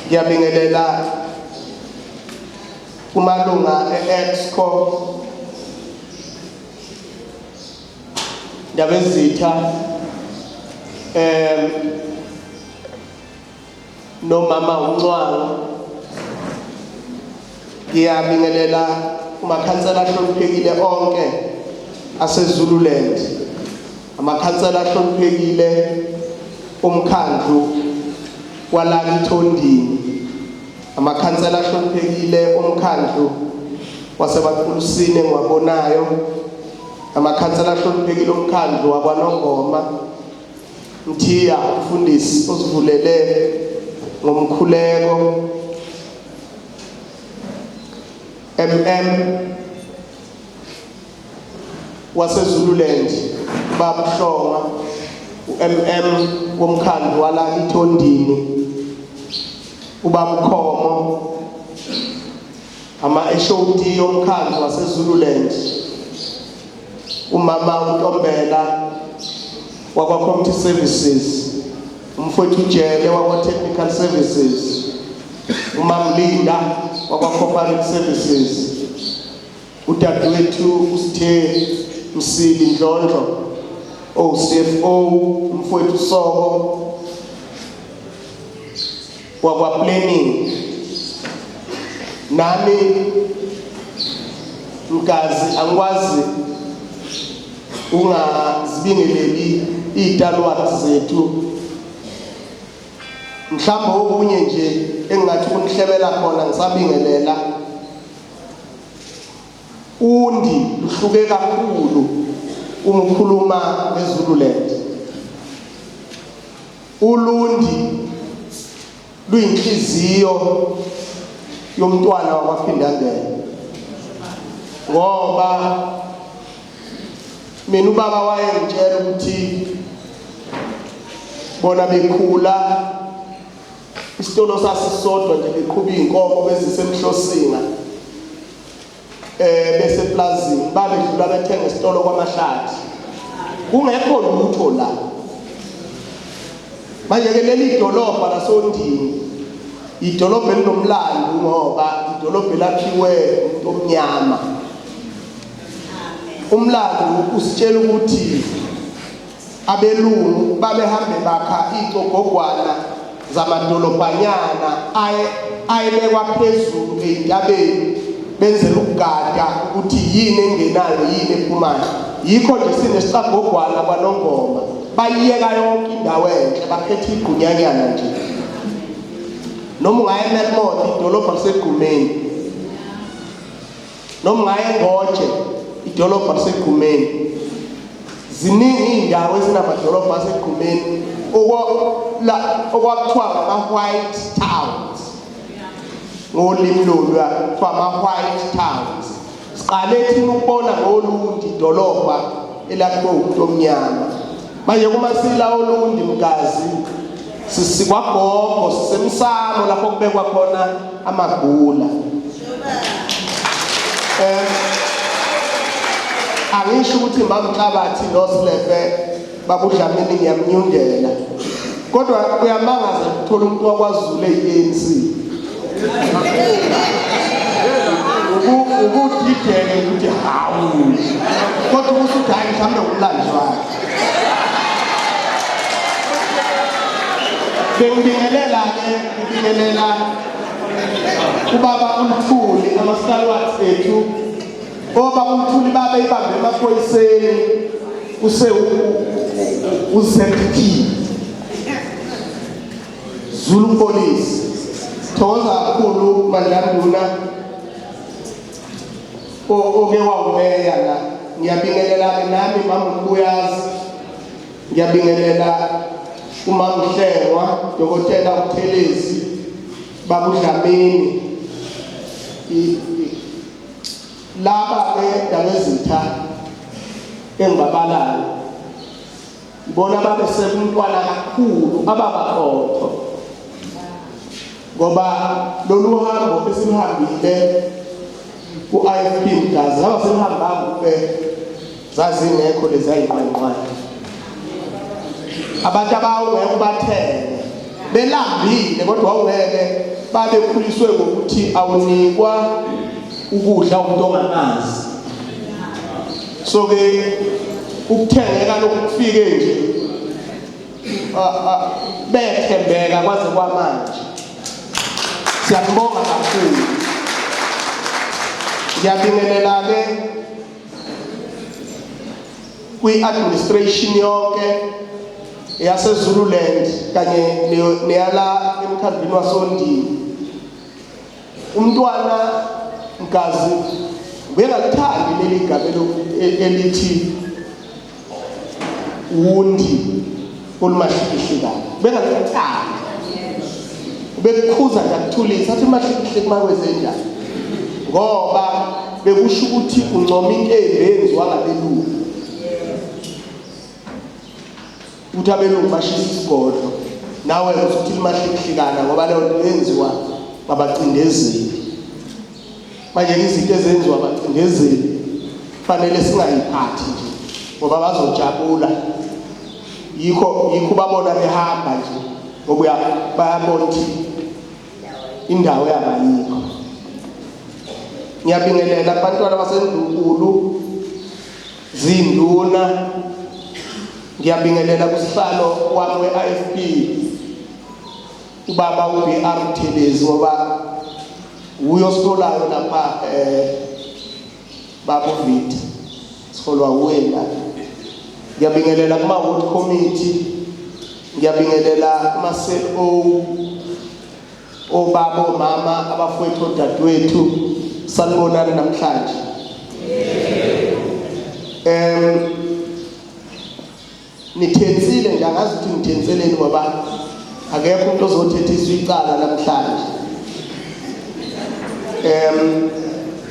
Ngiyabingelela kumalunga e-Exco Ndabezitha, nomama uNcwango. Ngiyabingelela kumakhansela ahloniphekile onke aseZululand, amakhansela ahloniphekile umkhandlu walakithi amakhansela ahloniphekile umkhandlu waseBaqulusini engiwabonayo, amakhansela ahloniphekile umkhandlu wakwaNongoma Mthiya, umfundisi osivulele ngomkhuleko, MM waseZululand Baba Hlonga, uMM womkhandlu wala ithondini ubaba Khomo, ama HOD yomkhandlu waseZululand, umama uNtombela wakwa Community Services, umfowethu Jele wakwa Technical Services, umamlinda wakwa Corporate Services, udadewethu uSithe Msili Ndlondlo owu-CFO, umfowethu Soko wakwa Planning. Nami Mgazi angikwazi ungazibingeleli iy'talwati zethu. Mhlawumbe okunye nje engingathi ukunihlebela khona ngisabingelela, undi luhluke kakhulu uma ukhuluma ngeZululand. Ulundi luyinhliziyo yomntwana wakwaPhindangene, ngoba mina ubaba wayengitshela ukuthi bona bekhula isitolo sasisodwa nje, beqhuba iy'nkomo bezisemhlosinga bese plazini, babedlula bethenga isitolo kwamahlathi, kungekho lutho la. Manje ke leli dolobha lasoNdini idolobha elinomlando, ngoba idolobha elakhiwe umuntu omnyama. Umlando usitshela ukuthi abelungu babehambe bakha icogogwana zamadolobhanyana ayebekwa phezulu ey'ntabeni, benzela ukugada ukuthi yini engenayo, yini ephumayo. Yikho nje sinesicagogwana kwaNongoma, bayiyeka yonke indawo enhle, bakhetha igqunyanyana nje. Noma ungaya eMelmoth, idolobha lisegqumeni, noma ungaya eNgoje, idolobha lisegqumeni. Ziningi iy'ndawo ezinamadolobha asegqumeni, okwakuthiwa ngama-white towns ngolimi loluya, kuthiwa ama-white towns. Siqale thina ukubona ngoLundi idolobha elakhiwe umuntu omnyama. Manje kuma sila oLundi Mgazi, sisikwagogo, sisemsamo lapho kubekwa khona amagula. Angisho ukuthi mamhlabathi noSilefe babuDlamini ngiyamnyundela, kodwa kuyamangaza ukuthola umuntu wakwaZulu eyi-ANC. Ukudideke ukuthi hawu, kodwa usuthi hayi mhlawumbe umlando wakhe. Bengibingelela-ke, ngibingelela ubaba uMthuli, ama-stalwarts ethu. Obaba uMthuli babeyibambe emaphoyiseni use u-ZP Zulu Police. Thokoza kakhulu Mandlanduna oke wawumeya la. Ngiyabingelela-ke nami mama uMbuyazi, ngiyabingelela umama uHlengwa, Dokotela uThelezi, baba uDlamini. Laba-ke Ndabezitha engibabalayo ibona babesekuntwana kakhulu ababaqotho, ngoba lolu hambo esiluhambile ku-IFP Mgazi ngaba selihambanga kube zazingekho lezi ayinqwanqwane, abantu abawungeke ubathenge belambile, kodwa wawungeke babekhuliswe ngokuthi awunikwa ukudla umuntu ongamazi. So ke ukuthengeka lokhu kufike nje bethembeka kwaze kwamanje. Siyakubonga kakhulu. Ngiyabingelela ke kwi-administration yonke yaseZululand kanye neyala emkhandlwini wasoNdini. Umntwana Mgazi ubengalithandi leli gama elithi wundi olumahlikihlikayo, ubengalithandi, ubekukhuza nje akuthulisa athi mahlikihliki makwenze njani, ngoba bekusho ukuthi uncoma inkembe eyenziwa ngabelungu, ukuthi abelungu bashisa isigodlo, nawe usuthi limahlikihlikana ngoba leyo nto yenziwa ngabacindezeli. Manje izinto ezenziwa abacindezeli fanele singayiphathi nje ngoba bazojabula. Yikho yikho babona behamba nje ngoba bayabona ukuthi indawo yabayikho. Ngiyabingelela kubantwana baseNdlunkulu, zinduna, ngiyabingelela kusihlalo wami we-IFP ubaba uBR Mthelezi, ngoba uye osiholayo lapha baba uVictor, siholwa uwe la. Ngiyabingelela kuma ward committee, ngiyabingelela kuma CLO, obaba, omama, abafowethu, odadewethu, sanibonani namhlanje. Nithensile nje, angazi ukuthi ngithenseleni ngoba akekho umuntu ozothethiswa icala namhlanje.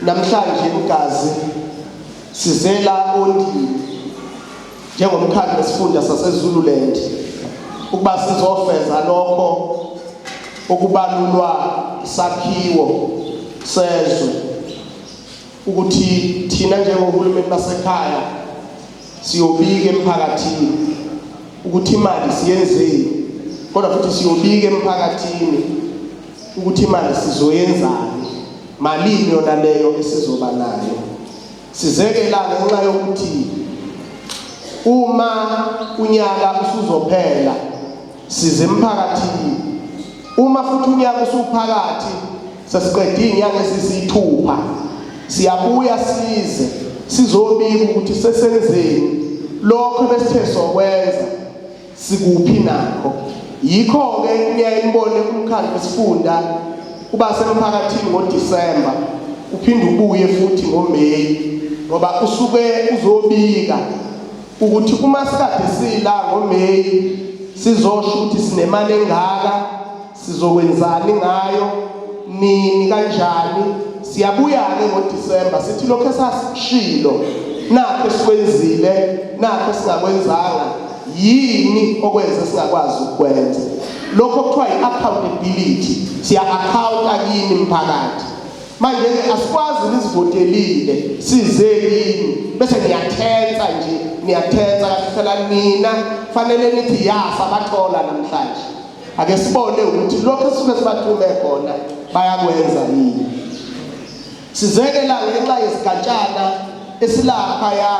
Namhlanje Mgazi sizela oNdini njengomkhandlu wesifunda saseZululand ukuba sizofeza lokho okubalulwa isakhiwo sezwe, ukuthi thina njengohulumeni basekhaya siyobika emphakathini ukuthi imali siyenzeni, kodwa futhi siyobika emphakathini ukuthi imali sizoyenzani, malini yona leyo esizoba nayo. Sizekela ngenxa yokuthi uma unyaka usuzophela size emphakathini, uma futhi unyaka usuphakathi sesiqede inyanga eziyisithupha, siyabuya size sizobika ukuthi sesenzeni lokho besithe sokwenza, sikuphi nakho. Yikho-ke niyaye nibone umkhandlu wesifunda uba semphakathini ngoDisemba, uphinde ubuye futhi ngoMeyi, ngoba usuke uzobika ukuthi uma sikade sila ngoMeyi sizosho ukuthi sinemali engaka, sizokwenzani ngayo, nini, kanjani. Siyabuya-ke ngoDisemba sithi lokho esasishilo nakho esikwenzile, nakho esingakwenzanga, yini okwenze singakwazi ukukwenza. Lokho kuthiwa i-accountability, siya-accounta kini mphakathi. Manje-ke asikwazi nizivotelile size kini bese niyathensa nje, niyathensa kahle. Phela nina fanele nithi ya sabathola namhlanje, ake sibone ukuthi lokho esisuke sibathume khona bayakwenza yini. Sizeke la ngenxa yesigatshana esilaphaya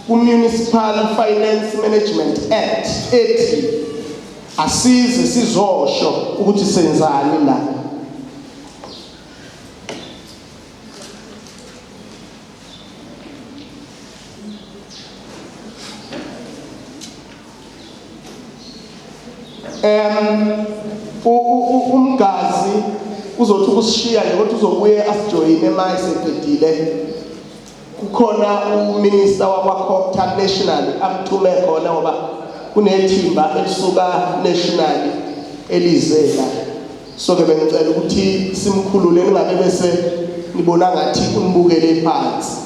ku-Municipal Finance Management Act ethi asize sizosho ukuthi senzani la. Umgazi uzothi ukusishiya nje kodwa uzobuye asijoyine uma eseqedile. Kukhona uminister wakwa-Cogta National amthume khona ngoba kunethimba elisuka national elize la. So ke bengicela ukuthi simkhulule ningabe bese nibona ngathi unibukele phansi.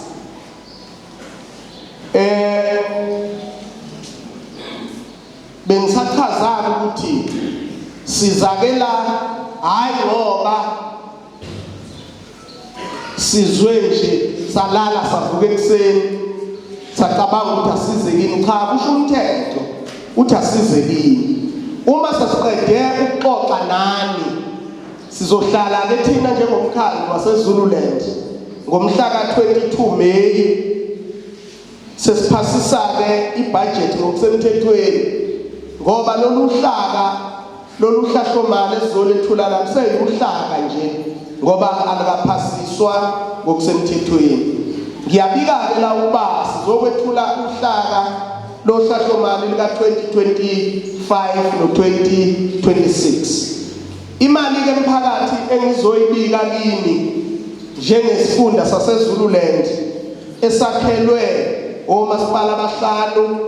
Bengisachaza ukuthi sizakela hayi ngoba sizwe nje salala savuka ekuseni sacabanga ukuthi asize kini. Cha, kusho umthetho uthi asize kini. Uma sesiqede ukuxoxa nani sizohlala ke thina njengomkhandlu waseZululand ngomhla ka-22 May sesiphasisa ke ibudget ngokusemthethweni, ngoba lolu hlaka lolu hlahlomali esizolethula la kuseyuhlaka nje ngoba alikaphasiswa ngokusemthethweni. Ngiyabika ke la ukuba sizokwethula uhlaka lohlahlomali lika 2025 no 2026. Imali ke mphakathi engizoyibika kini njengesifunda saseZululand esakhelwe omasipala abahlanu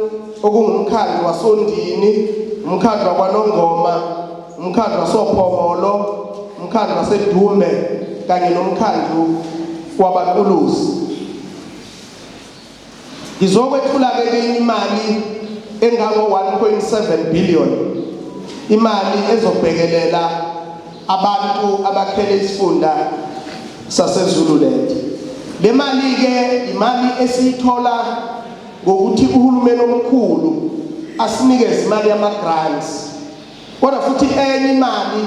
okungumkhandlu wasoNdini, umkhandlu wakwaNongoma, umkhandlu wasoPhongolo, umkhandlu waseDumbe kanye nomkhandlu waBaqulusi. Ngizokwethula ke kini imali engango 1.7 billion, imali ezobhekelela abantu abakhele isifunda saseZululand. Le mali ke imali esiyithola ngokuthi uhulumeni omkhulu asinikeze imali yama grants, kodwa futhi enye imali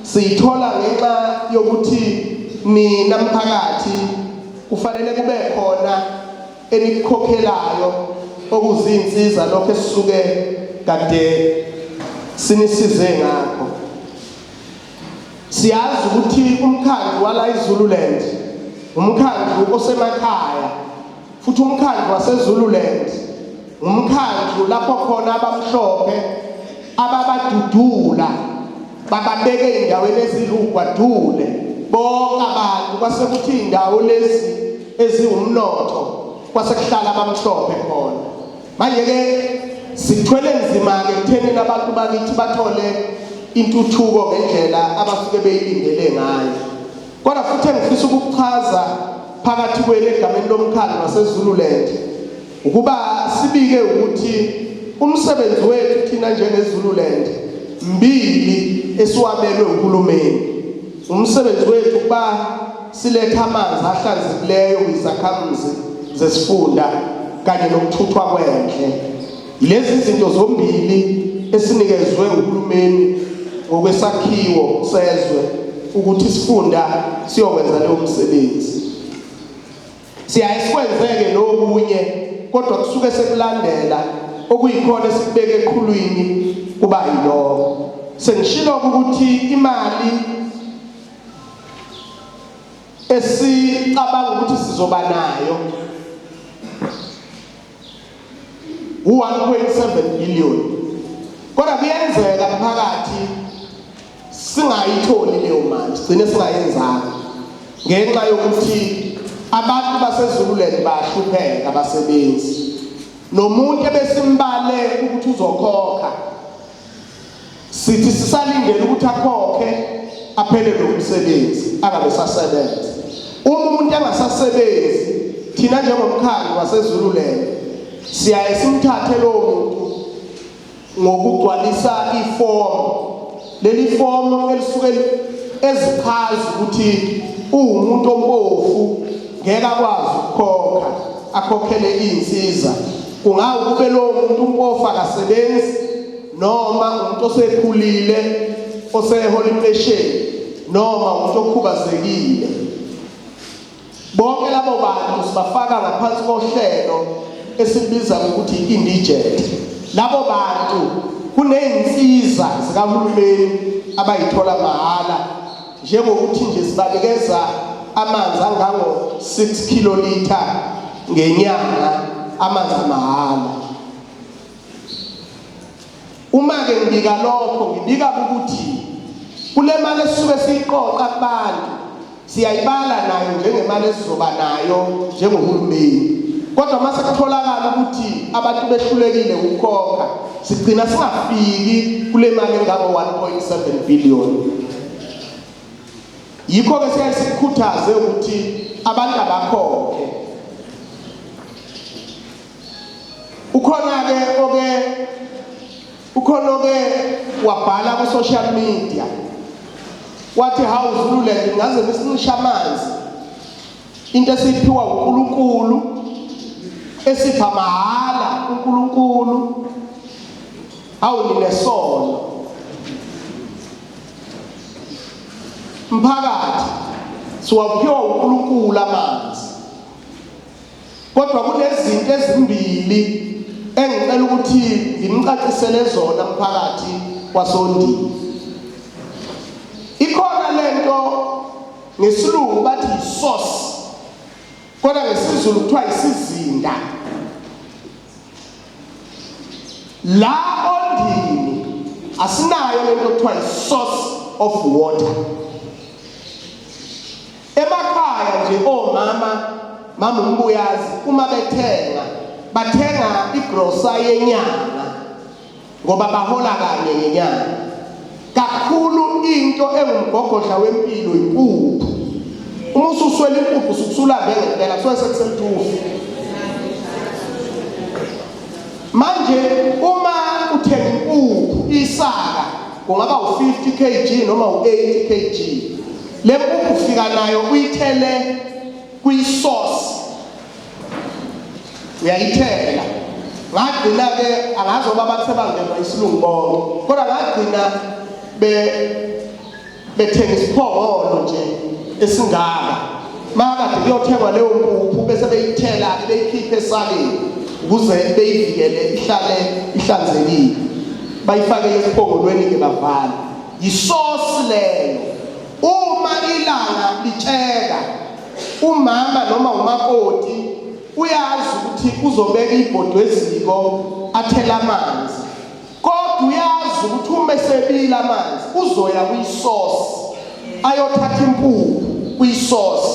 siyithola ngenxa yokuthi nina mphakathi kufanele kube khona enikukhokhelayo okuzinsiza lokho esisuke kade sinisize ngakho. Siyazi ukuthi umkhandlu wala iZululand umkhandlu osemakhaya, futhi umkhandlu waseZululand umkhandlu lapho khona abamhlophe ababadudula bababeke endaweni ezilugwadule bonke abantu, kwase kuthi indawo lezi eziwumnotho kwase kuhlala abamhlophe khona. Manje ke sithwele nzima ke kutheni abantu bakithi bathole intuthuko ngendlela abasuke beyilindele ngayo. Kodwa futhi engifisa ukukuchaza phakathi kwenu egameni lomkhandlu waseZululand ukuba sibike ukuthi umsebenzi wethu thina njengeZululand mbili esiwabelwe uhulumeni. Umsebenzi wethu ukuba siletha amanzi ahlanzekileyo kwizakhamuzi zesifunda kanye nokuthuthwa kwendle. Lezi zinto zombili esinikezwe uhulumeni ngokwesakhiwo sezwe ukuthi isifunda siyokwenza leyo msebenzi. Siyaye sikwenzeke nokunye kodwa kusuke sekulandela okuyikhona esikubeke eqhulwini kuba yiloko. Sengishilo ukuthi imali esicabanga ukuthi sizoba nayo u-1.7 billion, kodwa kuyenzeka phakathi singayitholi leyo mali, sigcine singayenzanga ngenxa yokuthi abantu baseZululand bahlupheka abasebenzi, nomuntu ebesimbale ukuthi uzokhokha sithi sisalindele ukuthi akhokhe aphelelwe umsebenzi angabe sasebenza. Uma umuntu engasasebenzi thina njengomkhandlu waseZululand siyaye simthathe lowo muntu ngokugcwalisa ifomu, leli fomu elisuke ezichaza ukuthi uwumuntu ompofu ngeke akwazi ukukhokha akhokhele izinsiza. Kungawukube lowo muntu umpofu akasebenzi noma umuntu osekhulile osehola impesheni noma umuntu okhubazekile. Bonke labo bantu sibafaka ngaphansi kohlelo esibiza ngokuthi indigent. Labo bantu kunezinsiza zikahulumeni abayithola mahhala njengokuthi nje sibanikeza amanzi angango 6 kilolitha ngenyanga amanzi amahhala. Uma ke ngibika lokho ngibika ukuthi kule mali esisuke siyiqoqa kubantu siyayibala nayo njengemali esizoba nayo njengohulumeni kodwa uma sekutholakala ukuthi abantu behlulekile ukukhokha sigcina singafiki kule mali engako-1.7 billion. Yikho-ke siyaye sikhuthaze ukuthi abantu abakhokhe. Ukhona-ke oke ukhona oke wabhala ku-social media wathi hawu Zululand ngaze nisincisha amanzi into esiyiphiwa uNkulunkulu esipha mahhala uNkulunkulu hawu ninesono mphakathi siwaphiwa uNkulunkulu amanzi. Kodwa kunezinto ezimbili engicela ukuthi nginicacisele zona mphakathi wasoNdini. Ikhona lento ngesilungu bathi yi-source kodwa ngesiZulu kuthiwa isizinda. La oNdini asinayo lento kuthiwa yi-source of water. Emakhaya nje omama mama umbuyazi uma bethenga bathenga igrosa yenyanga ngoba bahola kanye ngenyanga. Kakhulu into engumgogodla wempilo impuphu. Uma ususwela impuphu usukusulambe ngempela kusuke sekuselithufu. Manje uma uthenga impuphu isaka kungaba u-50 kg noma u-80 kg. Le mpuphu ufika nayo uyithele kwi-sauce. Uyayithela. Ngagcina ke angazi oba bathe bangenwa isilungu bonke. Kodwa ngagcina be bethenga isiphongolo nje esingaka makade kuyothengwa leyo mpuphu bese beyithela beyikhiphe esakeni ukuze beyivikele ihlale ihlanzekile bayifake esiphongolweni ke bavala yisosi leyo uma ilanga litsheka umama noma umakoti uyazi ukuthi uzobeka ibhodwe eziko athela amanzi Kodwa uyazi ukuthi uma esebila amanzi uzoya kwisource ayothatha impuphu kwisource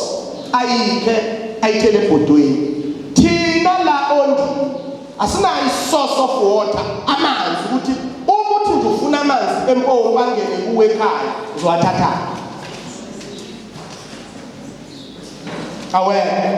ayikhe ayithele ebhodweni. Thina la oNdini asinayo i-source of water amanzi ukuthi uma uthi nje ufuna amanzi empompi angene kuwe ekhaya uzowathatha. Awekho.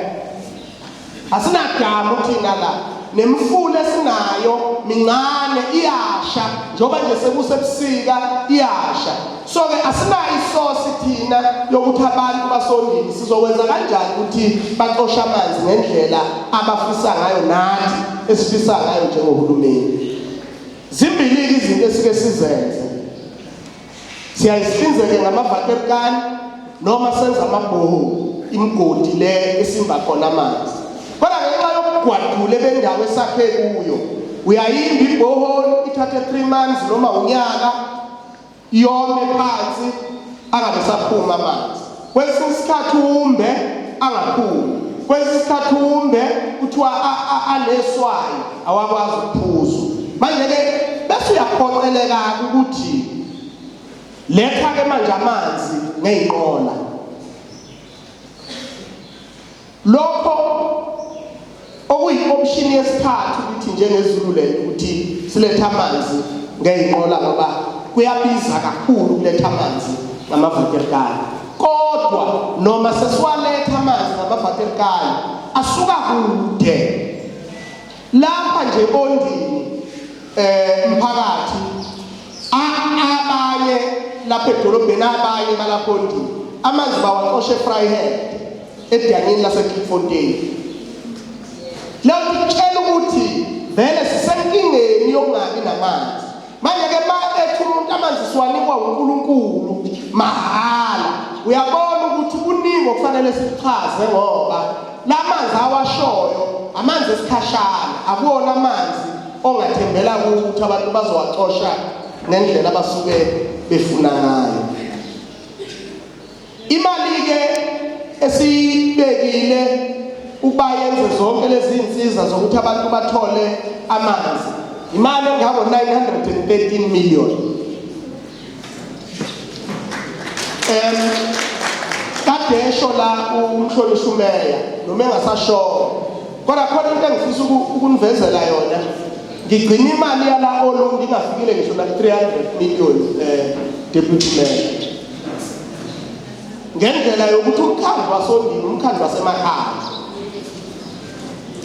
Asinadamu thina la nemifula esinayo mincane iyasha njengoba nje sekusebusika iyasha so ke asinayo isosi thina yokuthi abantu basondini sizokwenza kanjani ukuthi baxoshe amanzi ngendlela abafisa ngayo nathi esifisa ngayo njengohulumeni zimbili izinto esike sizenze Siyayihlinzeke ngamavaterkani noma senza amabhoho imigodi le esimba khona amanzi. Kodwa ngenxa yobugwadule bendawo esakhe kuyo uyayimba ibhoholi ithathe 3 months noma unyaka yome phansi angabe saphuma amanzi. Kwesinye isikhathi umbe angaphumi. Kwesinye isikhathi umbe kuthiwa aneswayi awakwazi ukuphuzwa. Manje ke bese uyaphoqeleka ukuthi letha ke manje amanzi ngeyinqola. Lokho okuyi-option yesithathu ukuthi njengeZululand ukuthi silethe amanzi ngey'nqola ngoba kuyabiza kakhulu ukuletha amanzi ngamavaterkani kodwa noma sesiwaletha amanzi ngamavaterkani asuka kude lapha nje ondini eh mphakathi abanye lapha edolobheni abanye balapha ondini amanzi bawacosha eVryheid edanyeni laseKlipfontein leyo ikutshela ukuthi vele sisenkingeni yokungabi namanzi manje ke ma ethi umuntu amanzi siwanikwa uNkulunkulu mahhala. Uyabona ukuthi kuningi okufanele sikuchaze ngoba lamanzi awashoyo amanzi esikhashana, akuwona amanzi ongathembela kuwo ukuthi abantu bazowacosha ngendlela abasuke befuna ngayo. Imali-ke esiyibekile ukuba yenze zonke lezi zinsiza zokuthi abantu bathole amanzi imali engako 913 million. Kade esho la umhlonishwa umeya noma engasashoyo, kodwa khona into engifisa ukunivezela yona. Ngigcina imali yala Olundi ingafikile ngisho na 300 million, deputy mayor, ngendlela yokuthi umkhandlu wasoNdini, umkhandlu wasemakhaya,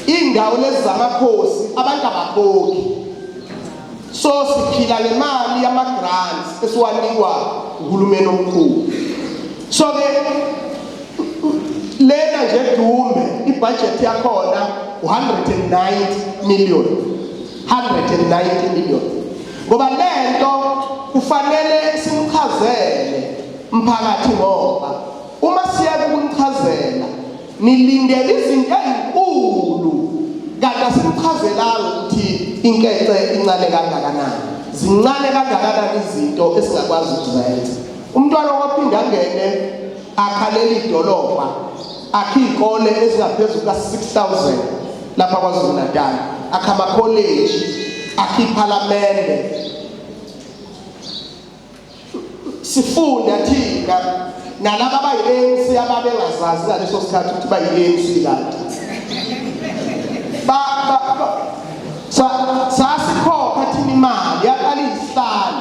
indawo lezi zamakhosi abantu abakhokhi, so siphila ngemali yama-grants esiwanikwa uhulumeni omkhulu. So ke lena nje Dumbe ibudget yakhona 190 million, 190 million, ngoba lento kufanele simchazele mphakathi, ngoba uma siya ukunichazela nilindele izinto ezinkulu, kanti asimchazelanga ukuthi inkece incane kangakanani, zincane kangakanani izinto esingakwazi ukuzenza. Umntwana waphinda angene akhalela idolobha, akhe iy'kole ezingaphezulu ka-6000 lapha KwaZulu Natal, akhe amakholeji, akhe iphalamende. Sifunda thina nalaba abayi-ANC ababengazazi ngaleso sikhathi ukuthi bayi-ANC, kanti sasikhokha thina imali yaqala iyisihlanu,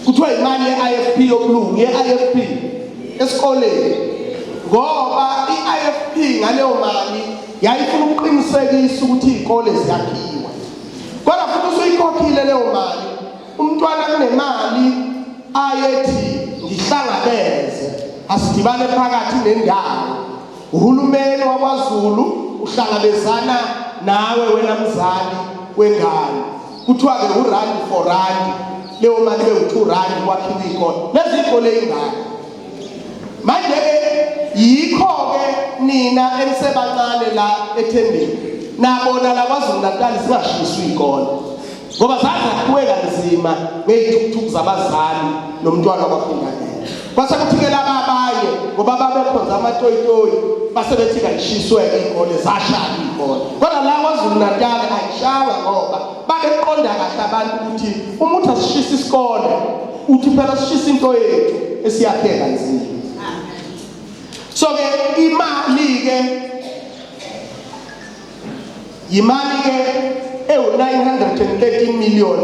kuthiwa imali ye-IFP yobulungu ye-IFP esikoleni, ngoba i-IFP ngaleyo mali yayifuna ukuqinisekisa ukuthi iy'kole ziyakhiwa. Kodwa futhi usuyikhokhile leyo mali, umntwana kunemali ayethi ngihlangabeze, asidibane phakathi nendawo. Uhulumeni wakwaZulu uhlangabezana nawe wena mzali wengane, kuthiwa-ke urandi for randi, leyo mali bewu-2 rand kwakhiwa iy'kole lezi iy'kole ingane. Manje-ke yikho-ke nina enisebancane la eThembeni nabona la KwaZulu Natal zingashiswa iy'kole, ngoba zazakhiwe kanzima ngey'thukuthuku zabazali nomntwana kwaphindangene. Kwase kuthi-ke laba abanye ngoba babekhonza amatoyitoyi base bethi kayishiswe-ke iy'kole, zashaya iy'kole. Kodwa la KwaZulu Natal ayishanga, ngoba babeqonda kahle abantu ukuthi uma uthi asishise isikole, uthi phela sishisa into yethu esiyakhe kanzima. So-ke imali-ke yimali-ke ewu-913 million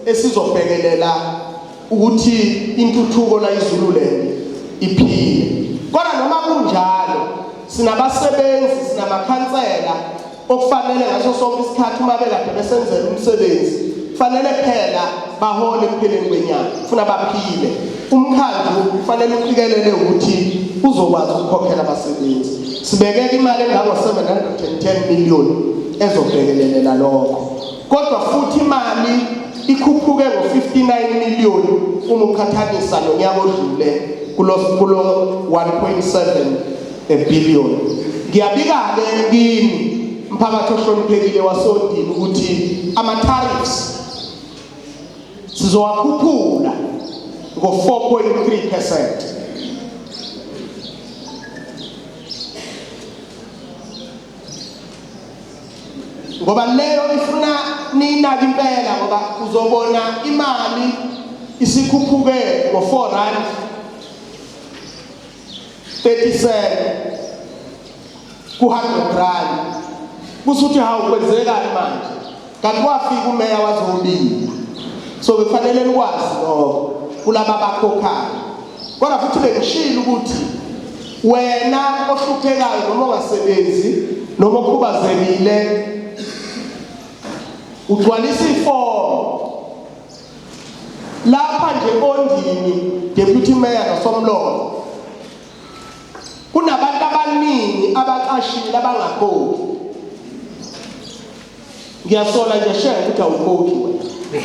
esizobhekelela ukuthi intuthuko la iZululand iphile. Kodwa noma kunjalo sinabasebenzi, sinamakhansela okufanele ngaso sonke isikhathi uma bekade besenzela umsebenzi kufanele phela bahole ekupheleni kwenyanga, kufuna baphile. Umkhandlu kufanele uqikelele ukuthi uzokwazi ukukhokhela abasebenzi. Sibekeka imali engango-710 million ezobhekelelela lokho, kodwa futhi imali ikhuphuke ngo-59 million uma uqhathanisa nonyaka odlule kulo 1.7 billion. Ngiyabika-ke kini mphakathi ohloniphekile wasoNdini ukuthi ama-tariffs sizowakhuphula ngo-4.3%. Ngoba leyo ifuna ninake impela, ngoba uzobona imali isikhuphuke ngo-4 rand 30 cent ku-100 rand, kusuthi hawu, kwenzekani manje? Kanti wafika umeya wazobika, so kufanele nikwazi lokho kulaba abakhokhayo. Kodwa futhi bengishilo ukuthi wena ohluphekayo noma ongasebenzi noma okhubazekile ugcwalisa ifomu lapha nje oNdini, deputy mayor noSomlomo, kunabantu abaningi abaqashile abangakhokhi. Ngiyasola nje shenge ukuthi awukhokhi wena.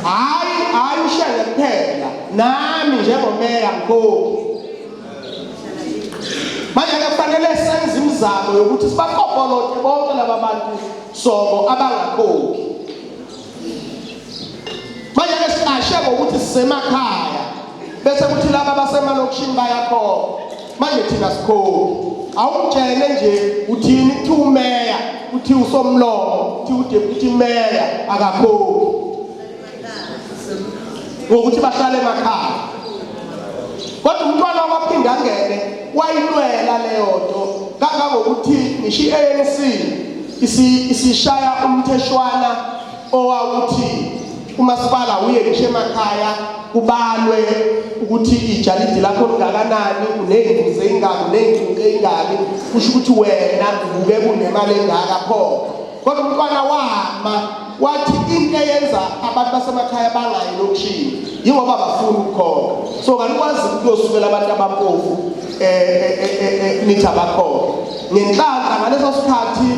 Hhayi, hhayi uShenge kuphela, nami njengomeya ngikhokhi. Manje-ke kufanele senze imizamo yokuthi sibaqopolote bonke laba bantu sobo abangakhokhi. Manje-ke siqashe ngokuthi sisemakhaya bese kuthi laba abasemalokishini bayakhokha. Manje thina sikhokhi. Awungitshele nje uthini kuthiwa umeya, uthi usomlomo, uthi udeputy mayor akakhokhi. Ngokuthi bahlale emakhaya. Kodwa umntwana waphinde angene wayilwela leyo nto kangangokuthi ngisho i-ANC isishaya umtheshwana owawuthi umasipala uye ngisho emakhaya kubalwe ukuthi ijalidi lakho lingakanani, uney'mbuzi ey'ngaki, uney'nkukhu ey'ngaki, kusho ukuthi wena ubuke kunemali engaka pho. Kodwa umntwana wama wathi into eyenza abantu basemakhaya bangayi elokishini yingoba abafuni ukukhokha. So kanikwazi ukuyosukela abantu abampofu nithi abakhokhe. Ngenhlanhla ngaleso sikhathi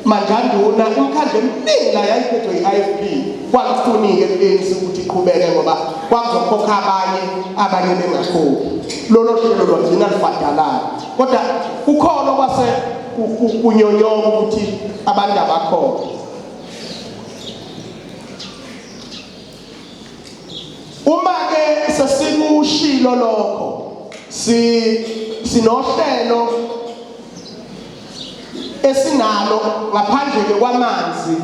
Manjanduna imikhandlu eminingi la yayiphethwe yi-IFP kwakufunike ku-ANC ukuthi iqhubeke ngoba kwakuzokhokha abanye abanye bengakhokhi. Lolo hlelo lwagcina lufadalala. Kodwa kukhona okwase kunyonyoka ukuthi abantu abakhokhe. Uma ke sesikushilo lokho si sinohlelo esinalo ngaphandle ke kwamanzi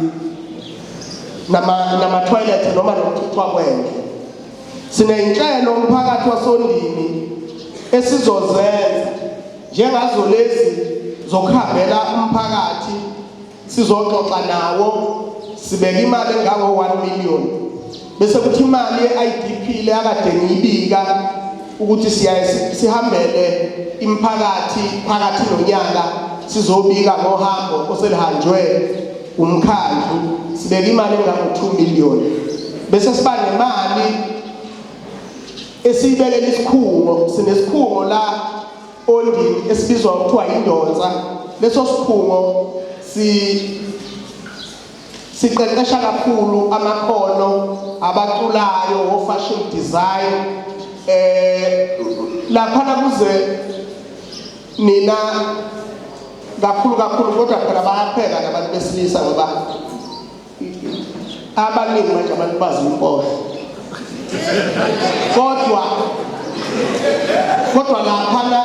nama nama toilet noma nokuthuthwa kwendle. Sineyinhlelo umphakathi wasondini esizozenza njengazo lezi zokuhambela umphakathi sizoxoxa nawo sibeka imali engango 1 million bese kuthi imali ye-IDP le akade ngiyibika ukuthi siyaye sihambele imiphakathi phakathi nonyaka sizobika ngohambo oselihanjwe umkhandlu sibeka imali engango 2 million bese siba nemali esiyibekela isikhungo. Sinesikhungo la Ondini esibizwa ngokuthiwa yindonsa. Leso sikhungo si siqeqesha kakhulu amakhono abaculayo o-fashion design laphana kuze nina kakhulu kakhulu, kodwa phela bayapheka nabantu besilisa ngoba abaningi manje abantu bazi impohlo kodwa kodwa laphana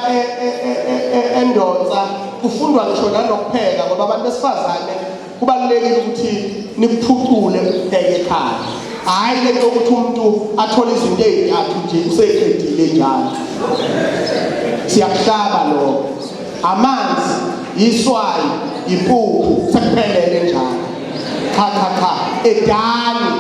endonsa kufundwa ngisho nanokupheka ngoba abantu besifazane kubalulekile ukuthi nikuphucule ukupheka ekhaya. Hhayi le nto yokuthi umuntu athole izinto ey'ntathu nje useqedile njalo. Siyakuhlaba lokho. Amanzi, yiswayi, yimpuphu, sekuphelele njalo. Cha cha cha, edani,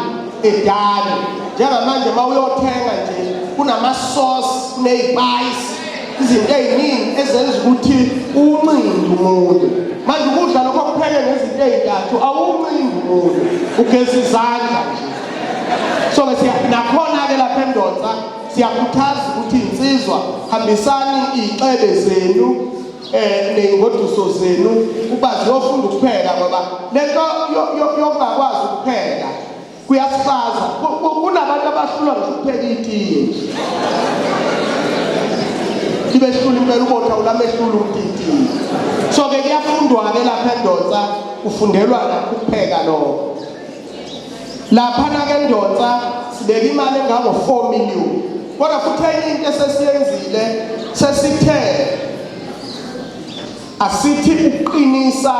edani. Njengamanje uma uyothenga nje kunama-sauce, kuney'payisi, izinto ey'ningi ezenza ukuthi uncinde umuntu. Manje ukudla lokho kupheke ngezinto ey'ntathu awuncindi umuntu, ugeza izandla nje. So-ke siya nakhona-ke lapha eNdonsa siyakhuthaza ukuthi insizwa hambisani iy'xebe zenu ney'ngoduso zenu ukuba ziyofunda ukupheka ngoba lento yokungakwazi ukupheka kuyasifaza. Kunabantu abahlulwa ngisho ukupheka itiye nje. Libehlula impela ubotha ulamehlula umuntu itiye. So-ke kuyafundwa-ke lapha eNdonsa, kufundelwa nakho ukupheka lokho. Laphana ke Ndonsa sibeka imali engango 4 million. Kodwa futhi enye into esesiyenzile sesithe asithi ukuqinisa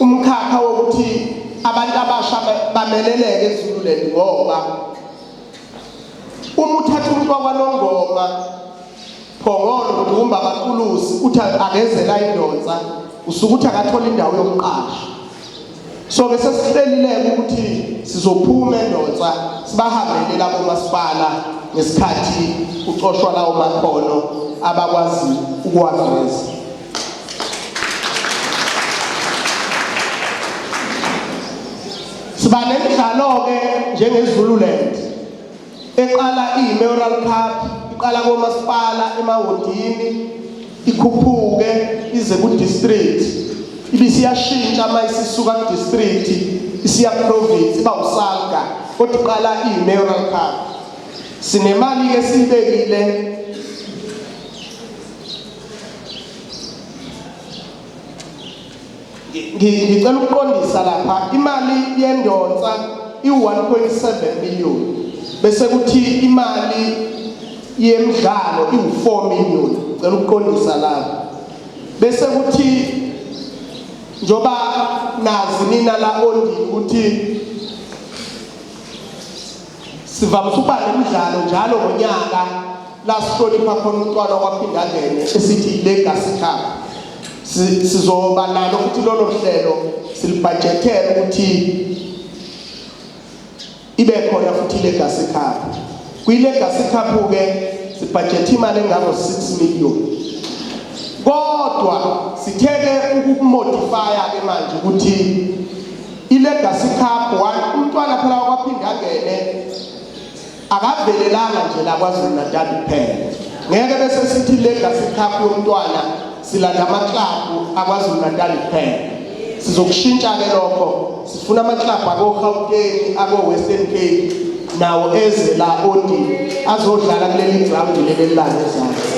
umkhakha wokuthi abantu abasha bameleleke eZululand ngoba uma uthatha umuntu wakwaNongoma Phongolo Dumba Baqulusi uthi akezela indonsa usuke uthi akathola indawo yokuqasha. So ke sesihlelile ukuthi sizophuma endonsa sibahambele labo masipala ngesikhathi kucoshwa lawo makhono abakwazi ukuwaveza. Siba nemidlalo-ke njengeZululand eqala iyi-Mayoral Cup, iqala komasipala emawodini, ikhuphuke ize ku-district, ibisiyashintsha uma isisuka ku-district isiya province iba uSalga kodwa iqala iyi-mayoral cup. Sinemali ke siyibekile Ngicela ukuqondisa lapha imali yendonsa iwu-1.7 million bese kuthi imali yemidlalo iwu-4 million. Ngicela ukuqondisa lapha bese kuthi njoba nazi nina la ondini ukuthi sivamise ukuba nemidlalo njalo ngonyaka la sihlonipha khona umntwana wakwaPhindangene esithi Legacy Cup. Sizoba nalo futhi lolo hlelo silibhajethele ukuthi ibe khona futhi iLegacy Cup. Kwi-Legacy Cup ke sibhajethe imali engango 6 million. Kodwa sitheke ukukumodifya ke manje ukuthi iLegacy Cup one umntwana phela wakwaPhindangene akavelelanga nje la KwaZulu Natal kuphela. Ngeke bese sithi Legacy Cup yomntwana silanda amaklabhu aKwaZulu Natal kuphela. Sizokushintsha ke lokho, sifuna amaklabhu ako Gauteng, ako Western Cape nawo eze la Ondini azodlala kuleli ground leli elilanga ezansi.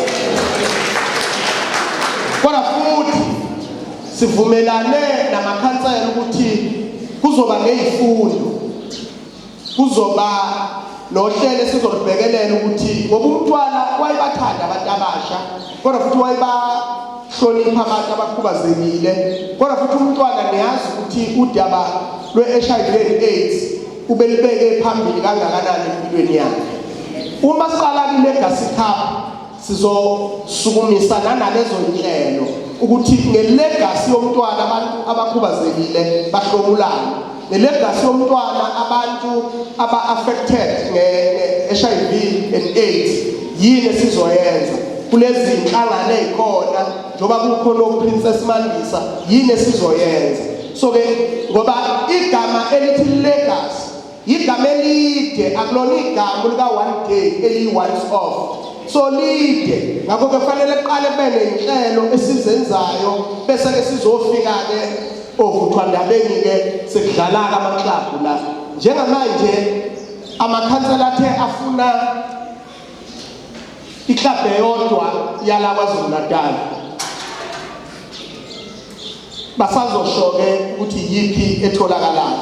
Kodwa futhi sivumelane namakhansela ukuthi kuzoba nezifundo, kuzoba nohlelo esizolubhekelela ukuthi ngoba umntwana wayebathanda abantu abasha kodwa futhi wayebahlonipha abantu abakhubazekile, kodwa futhi umntwana niyazi ukuthi udaba lwe-HIV and AIDS ubelibeke phambili kangakanani empilweni yakhe. Uma siqala kwi-Legacy Cup sizosukumisa nanalezo nhlelo ukuthi ngelegasi yomntwana abantu abakhubazekile bahlomulane, ngelegasi yomntwana abantu aba-affected nge-HIV and AIDS yini esizoyenza kulezi nhlangano ey'khona njengoba kukhona oPrincess Mandisa, yini esizoyenza. So-ke ngoba igama elithi legacy igama elide, akulona igama lika one day eliyi once off, so lide. Ngakho ke fanele kuqale kube nenhlelo esizenzayo bese ke sizofika ke ovuthwandabeni ke sekudlala ke amaklabhu la. Njengamanje amakhansela athe afuna iklabhu eyodwa yala KwaZulu Natal, basazosho ke ukuthi yiphi etholakalayo,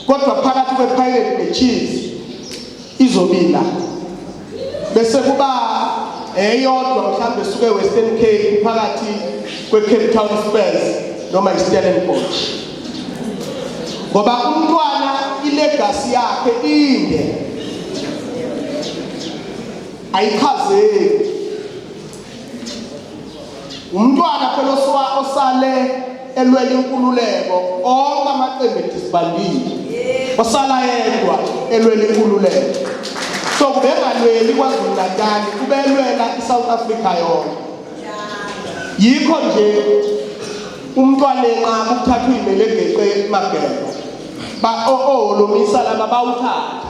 kodwa phakathi kwePirate neChiefs izobila bese kuba eyodwa mhlawumbe suke Western Cape phakathi kweCape Town Spurs noma iStellenbosch, ngoba umntwana ilegacy yakhe inde ayichazeki. Umntwana phela osale elwela inkululeko, onke amaqembu edisbandile, osala yedwa elwela inkululeko. So kubengalweli KwaZulu Natal, kubelwela iSouth Africa yonke. Yikho nje umntwana enqaba ukuthatha uyimele egeqe mageba ba oholomisa laba bawuthatha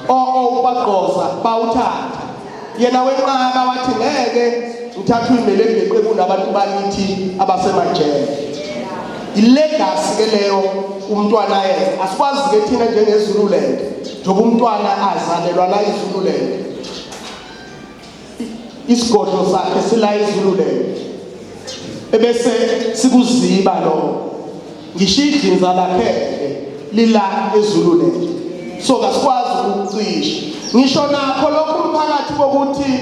o ubagqoza bawuthatha, yena wenqaba wathi ngeke ngithathe uyimele egeqe kunabantu bakithi abasemajele. Ilegacy ke leyo umntwana yenza. Asikwazi ke thina njengeZululand, njengoba umntwana azalelwa la eZululand, isigodlo sakhe sila eZululand, ebese sikuziba lo ngisho idlinza lakhe lila eZululand, so kasikwazi ukucisha ngisho nakho lokhu umphakathi kokuthi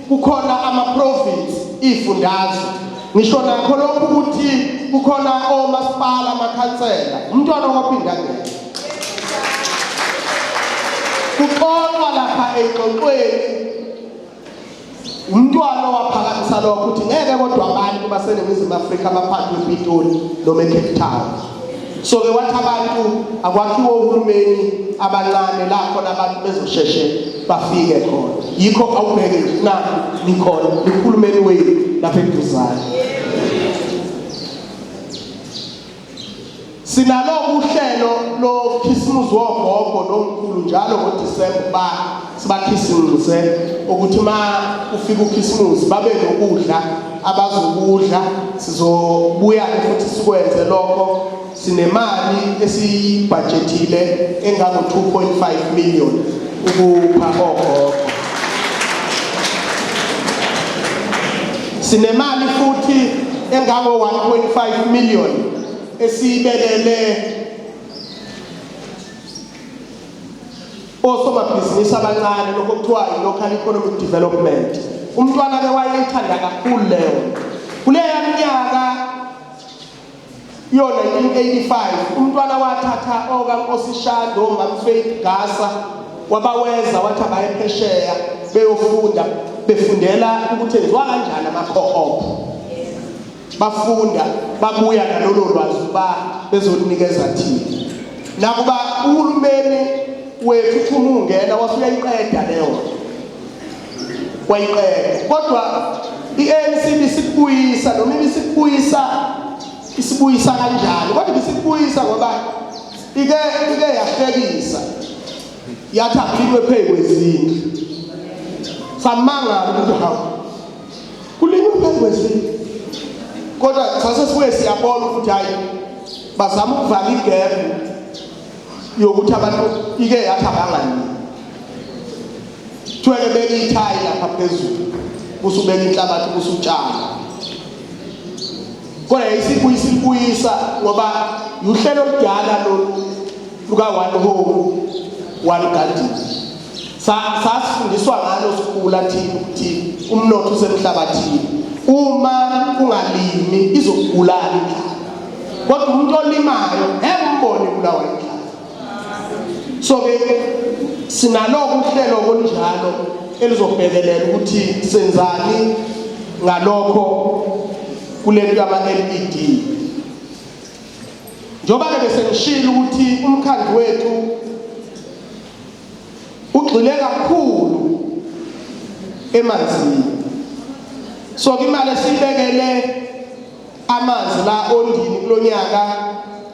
kukhona ama-province, ifundazwe, ngisho nakho lokhu ukuthi kukhona omasipala, amakhansela. Umntwana wakwaPhindangene kuxoxwa lapha ey'xoxweni, umntwana owaphakamisa lokho ukuthi ngeke kodwa abantu baseNingizimu Afrika baphathwe ePitoli noma eCape Town. So ke wathi abantu akwakhiwe uhulumeni abancane la khona abantu bezosheshe bafike khona. Yikho awubheke nje nakhu nikhona nikhulumeni wethu lapha eduzane. Sinalo uhlelo lokhisimuzi wogogo nomkhulu njalo ngoDisemba, ba sibakhisimuze. ukuthi ma ufika uKhisimusi babe nokudla abazokudla. Sizobuya futhi sikwenze lokho. Sinemali esiyibhajethile engango 2.5 million ukupha ogogo. Sinemali futhi engango 1.5 million esiyibekele osomabhizinisi abancane, lokho kuthiwa i-local economic development. Umntwana ke wayeyithanda kakhulu leyo. Kuleya minyaka yo-1985 umntwana wathatha okaNkosi Shando, uMam Faith Gasa, wabaweza wathi abaye phesheya beyofunda, befundela ukuthi enziwa kanjani ama-co-op. Bafunda babuya nalolo lwazi uba bezolunikeza thina. Nakuba uhulumeni wethu uthi uma ungena wasuyayiqeda leyo, wayiqeda, kodwa i-ANC ibisikubuyisa, noma ibisikubuyisa isibuyisa kanjani, kodwa ibisikubuyisa ngoba ike yahlekisa yathi akulinywe phezu kwezindlu. Samangala ukuthi hawu, kulinywe phezu kwezindlu, kodwa sase sibuye siyabona ukuthi hayi, bazama ukuvala igap yokuthi abantu ike yathi abangalimi. Kuthiwa ke beka ithayi lapha phezulu, usubeka inhlabathi, usutshala. Kodwa yayisibuyisa ibuyisa ngoba uhlelo oludala lolu luka one home one garden. Sasifundiswa ngalo sikhula thina ukuthi umnotho usemhlabathini, uma ungalimi izokubulala indlala, kodwa umuntu olimayo ngeke umbone kubulawa indlala. So ke sinaloko uhlelo olunjalo elizobhekelela ukuthi senzani ngalokho kulento yama-LED. Njengoba ke bese ngishilo ukuthi umkhandlu wethu ugxile kakhulu emanzini, so ke imali esibekele amanzi la Ondini kulonyaka,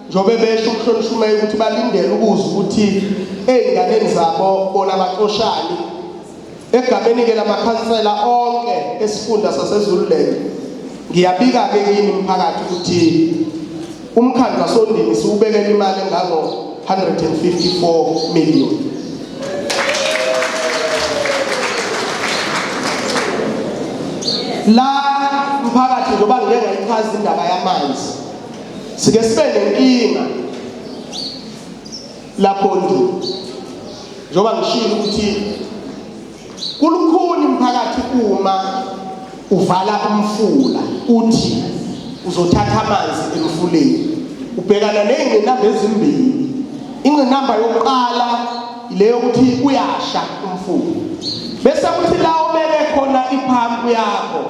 njengoba besho umhlonishwa ukuthi balindele ukuzwa ukuthi ey'nganeni zabo bona baxoshani. Egameni ke lamakhansela onke esifunda saseZululand, ngiyabika ke kini mphakathi ukuthi umkhandlu wasoNdini siwubekela imali engango 154 million. La mphakathi, njengoba ngike ngayichaza indaba yamanzi, sike sibe nenkinga lapho Ndini, njengoba ngishilo ukuthi kulukhuni mphakathi uma uvala umfula uthi uzothatha amanzi emfuleni, ubhekana nezingqinamba ezimbili. Ingqinamba yokuqala ile yokuthi uyasha umfula, bese kuthi la ubeke khona iphampu yakho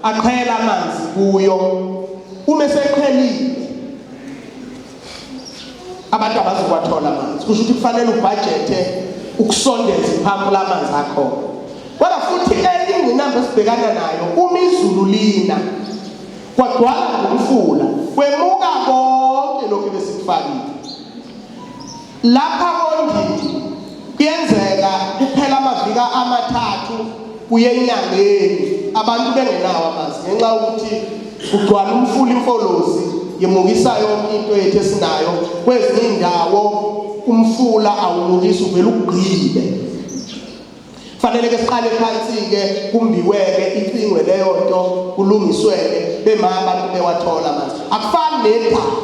aqhela amanzi kuyo. Uma eseqhelile, abantu abazokwathola amanzi. Kusho ukuthi kufanele ubhajethe ukusondeza iphampu lamanzi akhona. Kodwa futhi enye ingqinamba esibhekana nayo, uma izulu lina kwagcwala ngomfula, kwemuka konke lokhu besikufakile lapha koNdini. Kuyenzeka kuphela amavika amathathu kuye enyangeni abantu bengenawo amanzi ngenxa yokuthi kugcwala umfula iMfolozi, yemukisa yonke into yethu esinayo. Kwezinye indawo umfula awumukisi, uvela ugqibe. Fanele ke siqale phansi ke, kumbiweke, icingwe leyo nto, kulungisweke bema abantu bewathola amanzi. Akufani nedamu.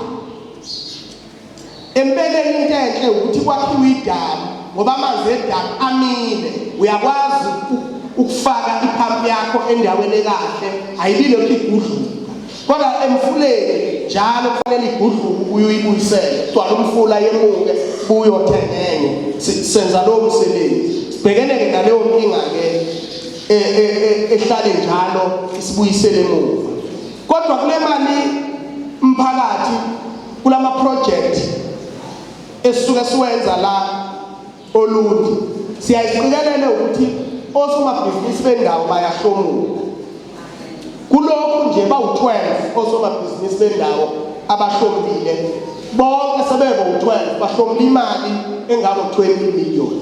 Empeleni into enhle ukuthi kwakhiwe idamu, ngoba amanzi edamu amile, uyakwazi ukufaka iphampu yakho endaweni ekahle, ayibi lokhu igudluka. Kodwa emfuleni njalo kufanele igudluke, ubuye uyibuyisele, gcwala umfula, yemuke, buyothenga enye. Senza lowo msebenzi, sibhekene-ke naleyo nkinga-ke ehlale njalo isibuyisele emuva. Kodwa kule mali mphakathi, kulama project esisuke siwenza la Olundi, siyayiqikelele ukuthi osomabhizinisi bendawo bayahlomula kulokhu nje. Bawu-12 osomabhizinisi bendawo abahlomile, bonke sebebo-12 bahlomula imali engako-20 million.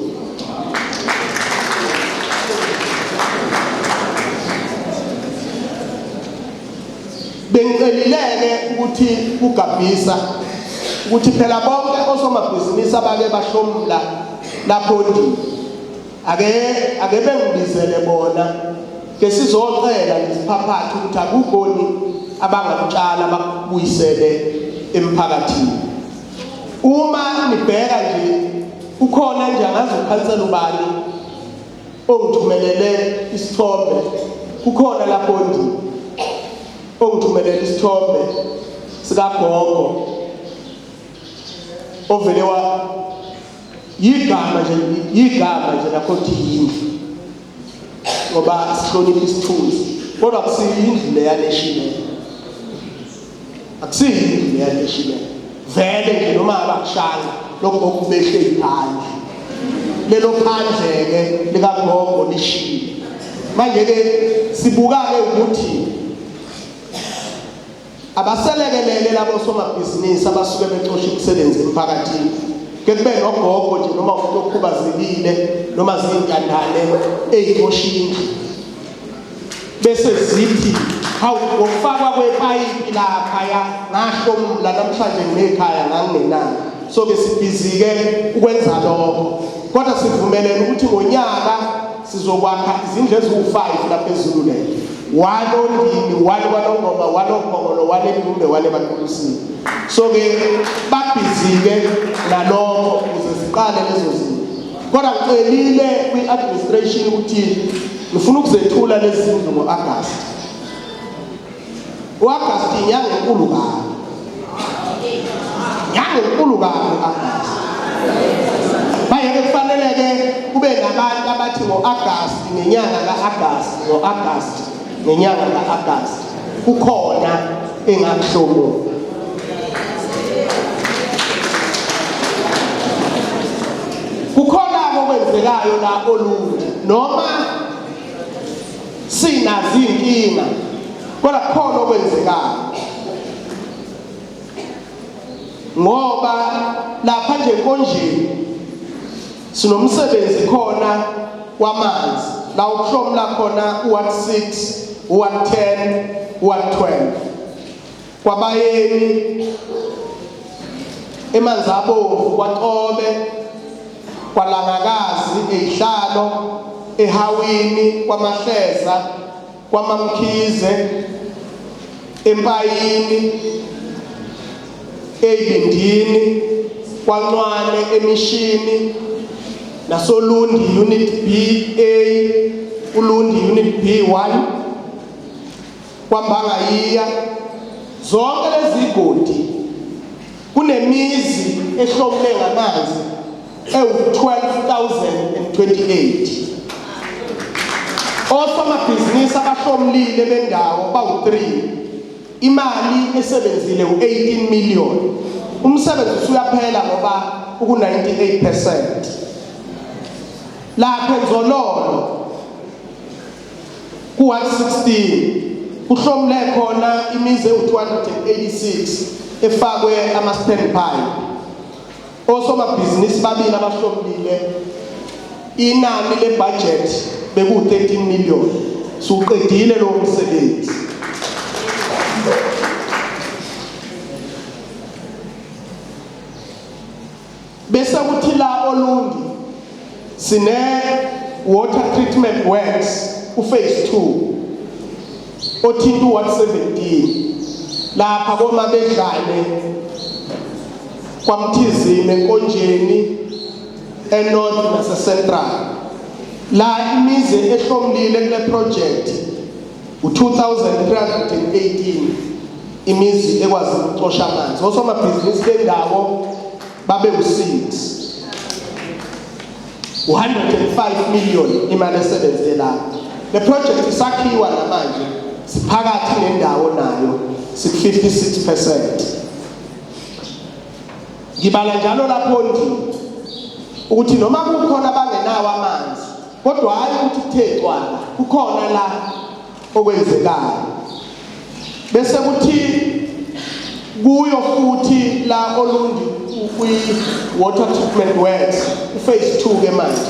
Bengicelile-ke ukuthi kugabhisa ukuthi phela bonke osomabhizinisi abake bahlomula lapho ndini ake ake bengibizele bona ke sizocela nesiphaphatha ukuthi akukhoni abangakutshala bakubuyisele emphakathini. Uma nibheka nje ukhona nje angazi ukhansela ubani ongithumelele isithombe kukhona lapho ndi ongithumelele isithombe sikagogo ovele wa yigama nje yigama nje lakho thi yindlu ngoba sihlonipha isithunzi kodwa akusiyo indlu leya leshile akusiyo indlu leya leshile vele nje noma abakushanga logogo ubehleli phandle lelo phandle ke likagogo lishile manje ke sibuka ke ukuthi Abaselekelele labo somabhizinisi abasuke becosha imisebenzi emphakathini. Ke kube nogogo nje noma umuntu okhubazekile noma zintandane eyicosha indlu. Bese zithi hawu ngokufakwa kwepayipi laphaya ngahlomula namhlanje nginekhaya ngangingenalo. So ke sibhizike ukwenza lokho. Kodwa sivumelene ukuthi ngonyaka sizokwakha izindlu eziwu-5 lapha eZululand. One oNdini, one kwaNongoma, one oPhongolo, one eDumbe, one eBaqulusini. So ke babhizi-ke nalokho ukuze siqale lezo zinto. Kodwa ngicelile kwi-administration ukuthi ngifuna ukuzethula lezi zindlu ngo-Agasti. U-Agasti inyanga enkulu kabi. Nyanga enkulu kabi u-Agasti. Manje-ke kufanele-ke kube nabantu abathi ngo-Agasti ngenyanga ka-Agasti ngo-Agasti ngenyanga ka-Agasti kukhona engakuhlomula. Kukhona okwenzekayo la Olundi noma sinazo iy'nkinga kodwa kukhona okwenzekayo ngoba lapha nje enkonjeni sinomsebenzi khona wamanzi la ukuhlomula khona u-ward 6 u-ward 10 u-ward 12 kwabayeni emanzabomvu kwacobe kwalangakazi eyihlalo ehawini kwamahleza kwamamkhize empayini eyibindini kwancwane emishini nasolundi unit B A ulundi unit B1 kwambangayiya zonke lezi godi kunemizi ehlomule ngamanzi ewu-12028 osomabhizinisi abahlomulile bendawo bawu-3 imali esebenzile u-18 million umsebenzi usuyaphela ngoba uku-98% lapha enzololo Ku-116 kuhlomule khona imizi ewu-286 efakwe ama-stand pipe. Osomabhizinisi babili abahlomulile inani lebudget beku-13 million. Siwuqedile lowo msebenzi. Bese kuthi la Olundi sine water treatment works uphase 2 othinta u-117 lapha komabedlane kwamthizime enkonjeni enorth nasecentral la imizi ehlomlile kule project u-2318 imizi ekwazi ukucosha amanzi osomabhizinisi bendawo babe u-6 u-105 million imali esebenze la le project isakhiwa namanje siphakathi nendawo nayo siku-56% ngibala njalo lapho ndi ukuthi noma kukhona abangenawo amanzi kodwa hhayi ukuthi kuthe cwaka kukhona la okwenzekayo bese kuthi kuyo futhi la olundi kwi water treatment works uphase 2 ke manje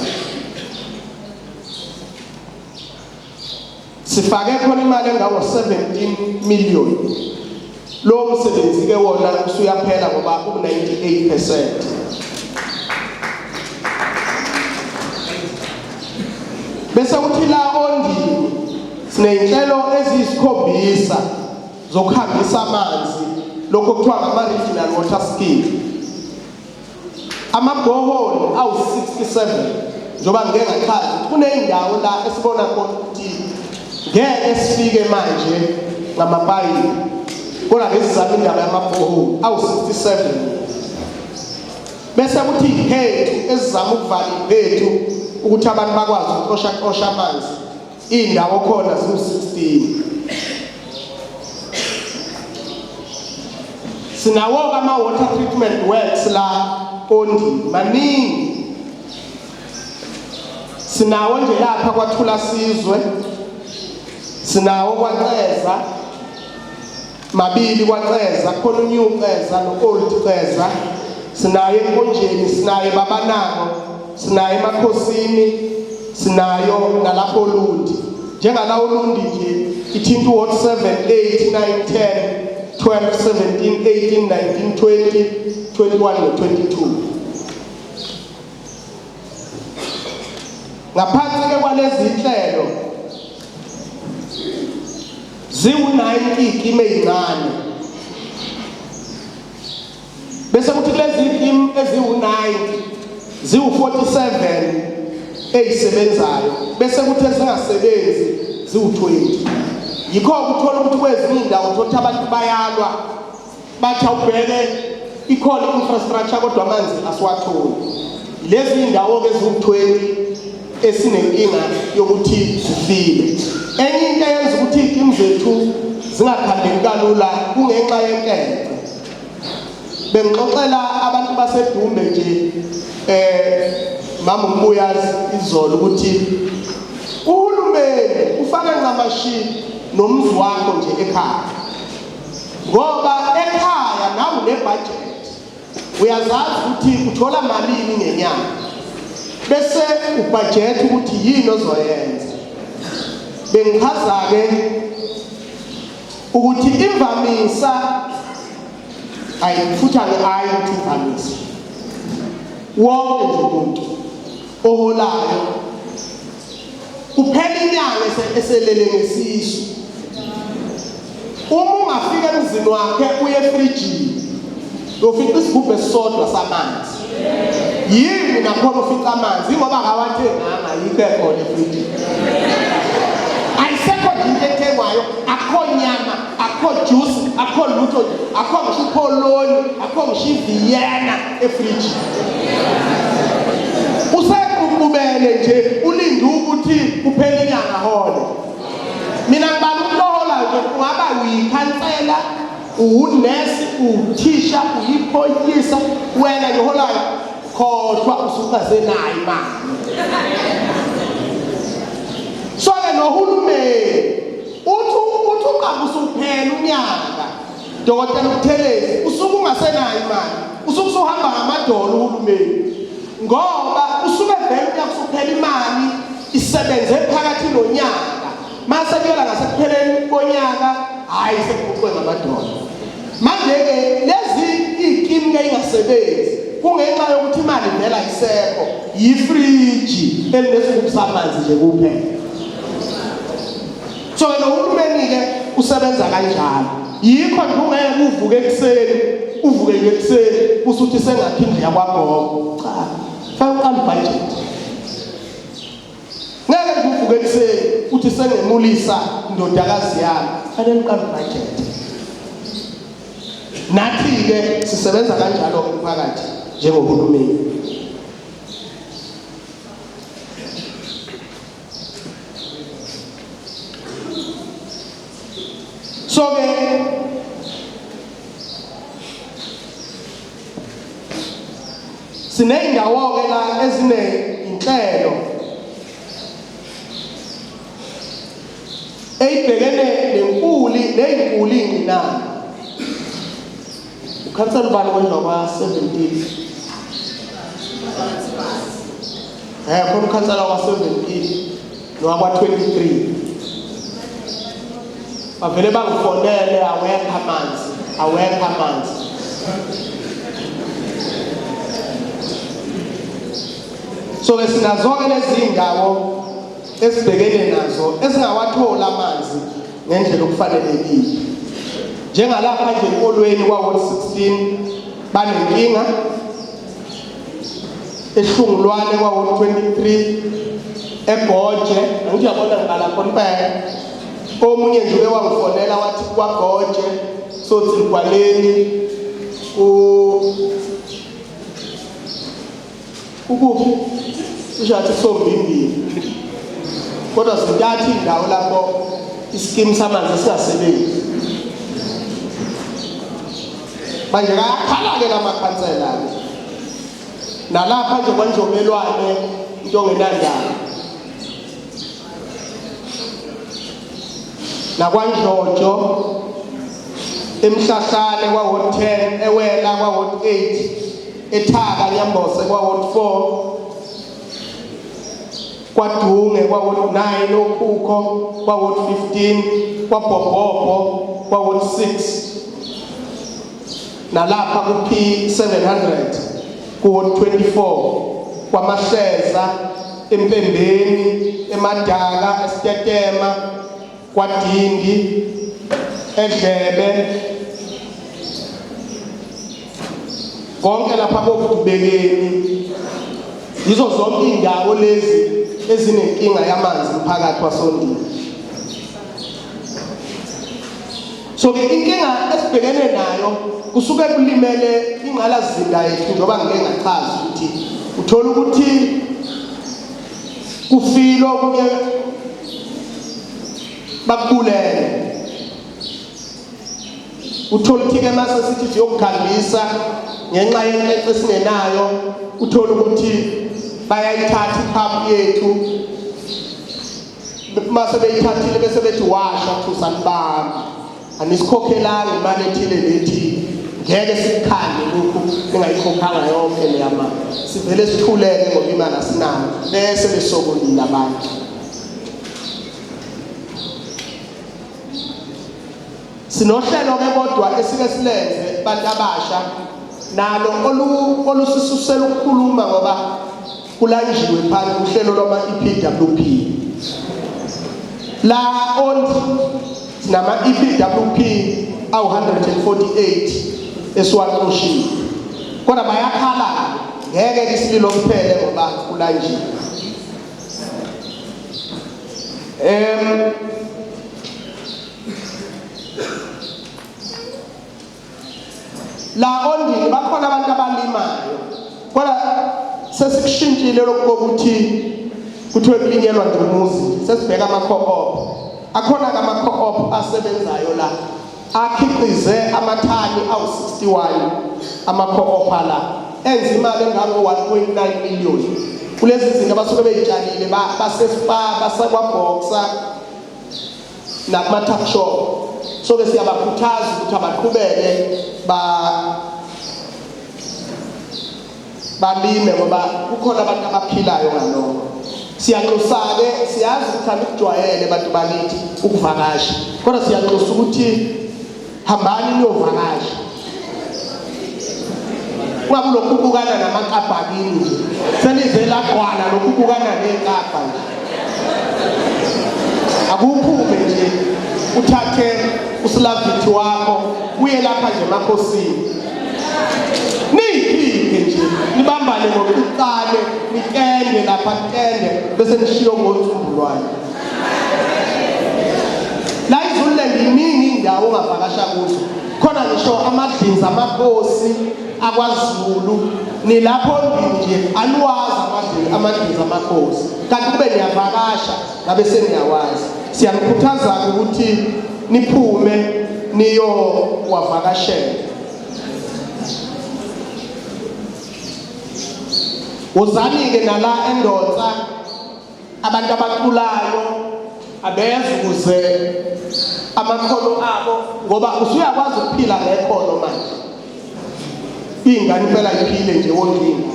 sifake khona imali engango 17 million. Lo msebenzi ke wona usuyaphela ngoba uku-98%. Bese kuthi la oNdini siney'nhlelo eziyisikhombisa zokuhambisa amanzi, lokho kuthiwa ngama-regional water scheme. Amabhoholi awu-67, njengoba ngike ngachaza ukuthi kuney'ndawo la esibona khona ukuthi ngeke sifike manje ngamapayipi, kodwa ke sizame indaba yamabhoholi awu-67. Bese kuthi iy'phethu esizama ukuvala iy'phethu ukuthi abantu bakwazi ukuxosha xosha amanzi, iy'ndawo khona ziwu-16. Sinawo-ke ama-water treatment works la oNdini, maningi. Sinawo nje lapha kwaThula Sizwe, sinawo kwaNceza, mabili kwaNceza, khona uNew Ceza no-Old Ceza, sinayo eNkonjeni, sinayo eBabanango, sinayo eMakhosini, sinayo nalapho Olundi. Njengala Olundi nje ithinta uWard 7, 8, 9, 10, 12, 17, 18, 19, 20, 21 no-22. Ngaphansi ke kwalezi inhlelo ziwu-90 iy'kimu ey'ncane, bese kuthi kulezi iy'kimu eziwu-90 ziwu-47 ey'sebenzayo, bese kuthi ezingasebenzi ziwu-20. Yikho-ke uthola ukuthi kwezinye iy'ndawo uthola ukuthi abantu bayalwa bathi awubheke ikhona i-infrastructure kodwa amanzi asiwatholi. Lezi iy'ndawo-ke eziwu-20 esinenkinga yokuthi zifile. Enye into eyenza ukuthi iy'kimu zethu zingakhandeki kalula kungenxa yenkece. Bengixoxela abantu baseDumbe nje mama uMbuyazi izolo ukuthi uhulumeni ufana ncamashi nomzi wakho nje ekhaya, ngoba ekhaya nawe une-budget, uyazazi ukuthi uthola malini ngenyanga, bese ubhajetha ukuthi yini ozoyenza. Bengichaza-ke ukuthi imvamisa ayi futhi angi-ayi ukuthi imvamisa wonke nje umuntu oholayo kuphela inyanga eselele ngesisu. Uma ungafika emzini wakhe uye efrijini uyofica isigubhu esisodwa samanzi. Yini nakhona ufica amanzi? Ingoba akawathenganga, yikho ekhona efrijini. Ayisekho nje into ethengwayo, akukho nyama, akukho juice, akukho lutho nje, akukho ngisho upholoni, akukho ngisho iVienna efrijini. Useqhuqubele nje ulinde ukuthi kuphele inyanga hole. Mina ngibala umuntu oholayo nje, ungaba uyikhansela, uwunesi, uthisha, uyiphoyisa, wena nje oholayo khohlwa usukasenayo imali. So-ke nohulumeni uthi uqamba usuphela unyaka, Dokotela uButhelezi, usuke ungasenayo imali, usuke usuhamba ngamadolo uhulumeni, ngoba usuke vele unyaka usuphela imali isebenze phakathi nonyaka, mase kuyela ngasekupheleni konyaka, hhayi sekuguqwe ngamadolo. Manje-ke lezi iy'kimu-ke ingasebenzi kungenxa yokuthi imali vele ayisekho, yifriji elinesigubhu samanzi nje kuphela. So lo hulumeni-ke usebenza kanjalo. Yikho nje ungeke uvuke ekuseni, uvuke nje ekuseni usuthi sengakha indlu yakwagogo. Cha, fanele uqale ibhajethi. Ngeke nje uvuke ekuseni uthi sengemulisa indodakazi yami, fanele uqale ibhajethi. Nathi-ke sisebenza kanjalo-ke umphakathi njengohulumeni. So ke siney'ndawo-ke la eziney'nhlelo eyibhekene nenkuli ney'nkulu iy'ngqinamba. Ukhansela ubani kwendlu kwa-17? Khona ukhansela kwa-17 nowakwa-23. Bavele bangifonele awekho amanzi. Awekho amanzi. So ke sinazo-ke lezi ndawo esibhekene nazo esingawatholi amanzi ngendlela okufanelekile. Njengalapha nje enkolweni kwa-Ward 16 banenkinga, eHlungulwane kwa-Ward 23, eGoje, angithi uyabona ngibala khona impela. Omunye nje uke wangifonela wathi kwaGoje, sothi Mgwaleni, ukuphi cishe athi kusombimbili, kodwa zintathu iy'ndawo lapho isikimu samanzi singasebenzi. Manje kayakhala-ke la makhansela-ke nalapha nje kwanjomelwane into ongenandaba nakwanjojo emhlahlane kwa-ward 10 ewela kwa-ward 8 ethaka nyambose kwa-ward 4 kwadunge kwa-ward 9 okhukho kwa-ward 15 kwabhobhobho kwa-ward 6 nalapha ku-P700 ku-ward 24 kwamahleza empembeni emadaka esitetema kwadindi edlebe konke lapha kokubekeni. Yizo zonke indawo lezi ezinenkinga yamanzi umphakathi wasondini. So ke inkinga esibhekene nayo kusuke kulimele ingqalasizinda yethu, njengoba ngike ngachaza ukuthi uthola ukuthi kufile okunye bakubulele. Uthola ukuthi-ke mase sithi siyokukhangisa ngenxa yenkece esingenayo, uthola ukuthi bayayithatha iphampu yethu, mase beyithathile bese bethi washa thusanibamba, anisikhokhelanga imali ethile lethi, ngeke sikukhande lokhu ningayikhokhanga yonke leya mali. Sivele sithuleke ngoba imali asinayo, bese besokolile abantu. Sinohlelo-ke kodwa esike silenze bantu abasha nalo olusisusela ukukhuluma ngoba kulanjiwe phansi uhlelo lwama-EPWP. La ondi sinama-EPWP awu-148 esiwaxoshiwe, kodwa bayakhala ngeke isililo kuphele ngoba kulanjiwe. La ondini bakhona abantu abalimayo, kodwa sesikushintshile lokhu kokuthi kuthiwe kulinyelwa nje umuzi, sesibheka ama-co-op. Akhona-ke ama-co-op asebenzayo la akhiqize amathani awu-61 ama-co-op ala enza imali engango-1.9 million kulezi zinto abasuke beyitshalile, basespa, basekwaboxer nakuma-tuck shop. So ke siyabakhuthaza ukuthi abaqhubeke balime ngoba kukhona abantu abaphilayo ngalokho. Siyanxusa-ke, siyazi ukuthi anikujwayele bantu bakithi ukuvakasha, kodwa siyanxusa ukuthi hambani niyovakasha, ungabe ulokhu ubukana namakabha kini nje, selize lagqwala lokhu ubukana ney'kabha nje. Akuphume nje uthathe usilavithi wakho uye lapha nje emakhosini, niyikhiphe nje, nibambane ngokuqale nitende lapha, nitende bese nishiye ngonsumbulwane. La iZululand iningi indawo ongavakasha kuzo, khona ngisho amadlinzi amakhosi akwaZulu nilapho ndini nje anuwazi amadlinzi amakhosi, kanti kube niyavakasha ngabe seniyawazi. Siyanikhuthaza ukuthi niphume niyowavakashela. Wozani-ke nala eNdonsa, abantu abaculayo abeze ukuze amakhono abo, ngoba usuyakwazi ukuphila ngekhono manje. Ingane impela iphile nje wondlini.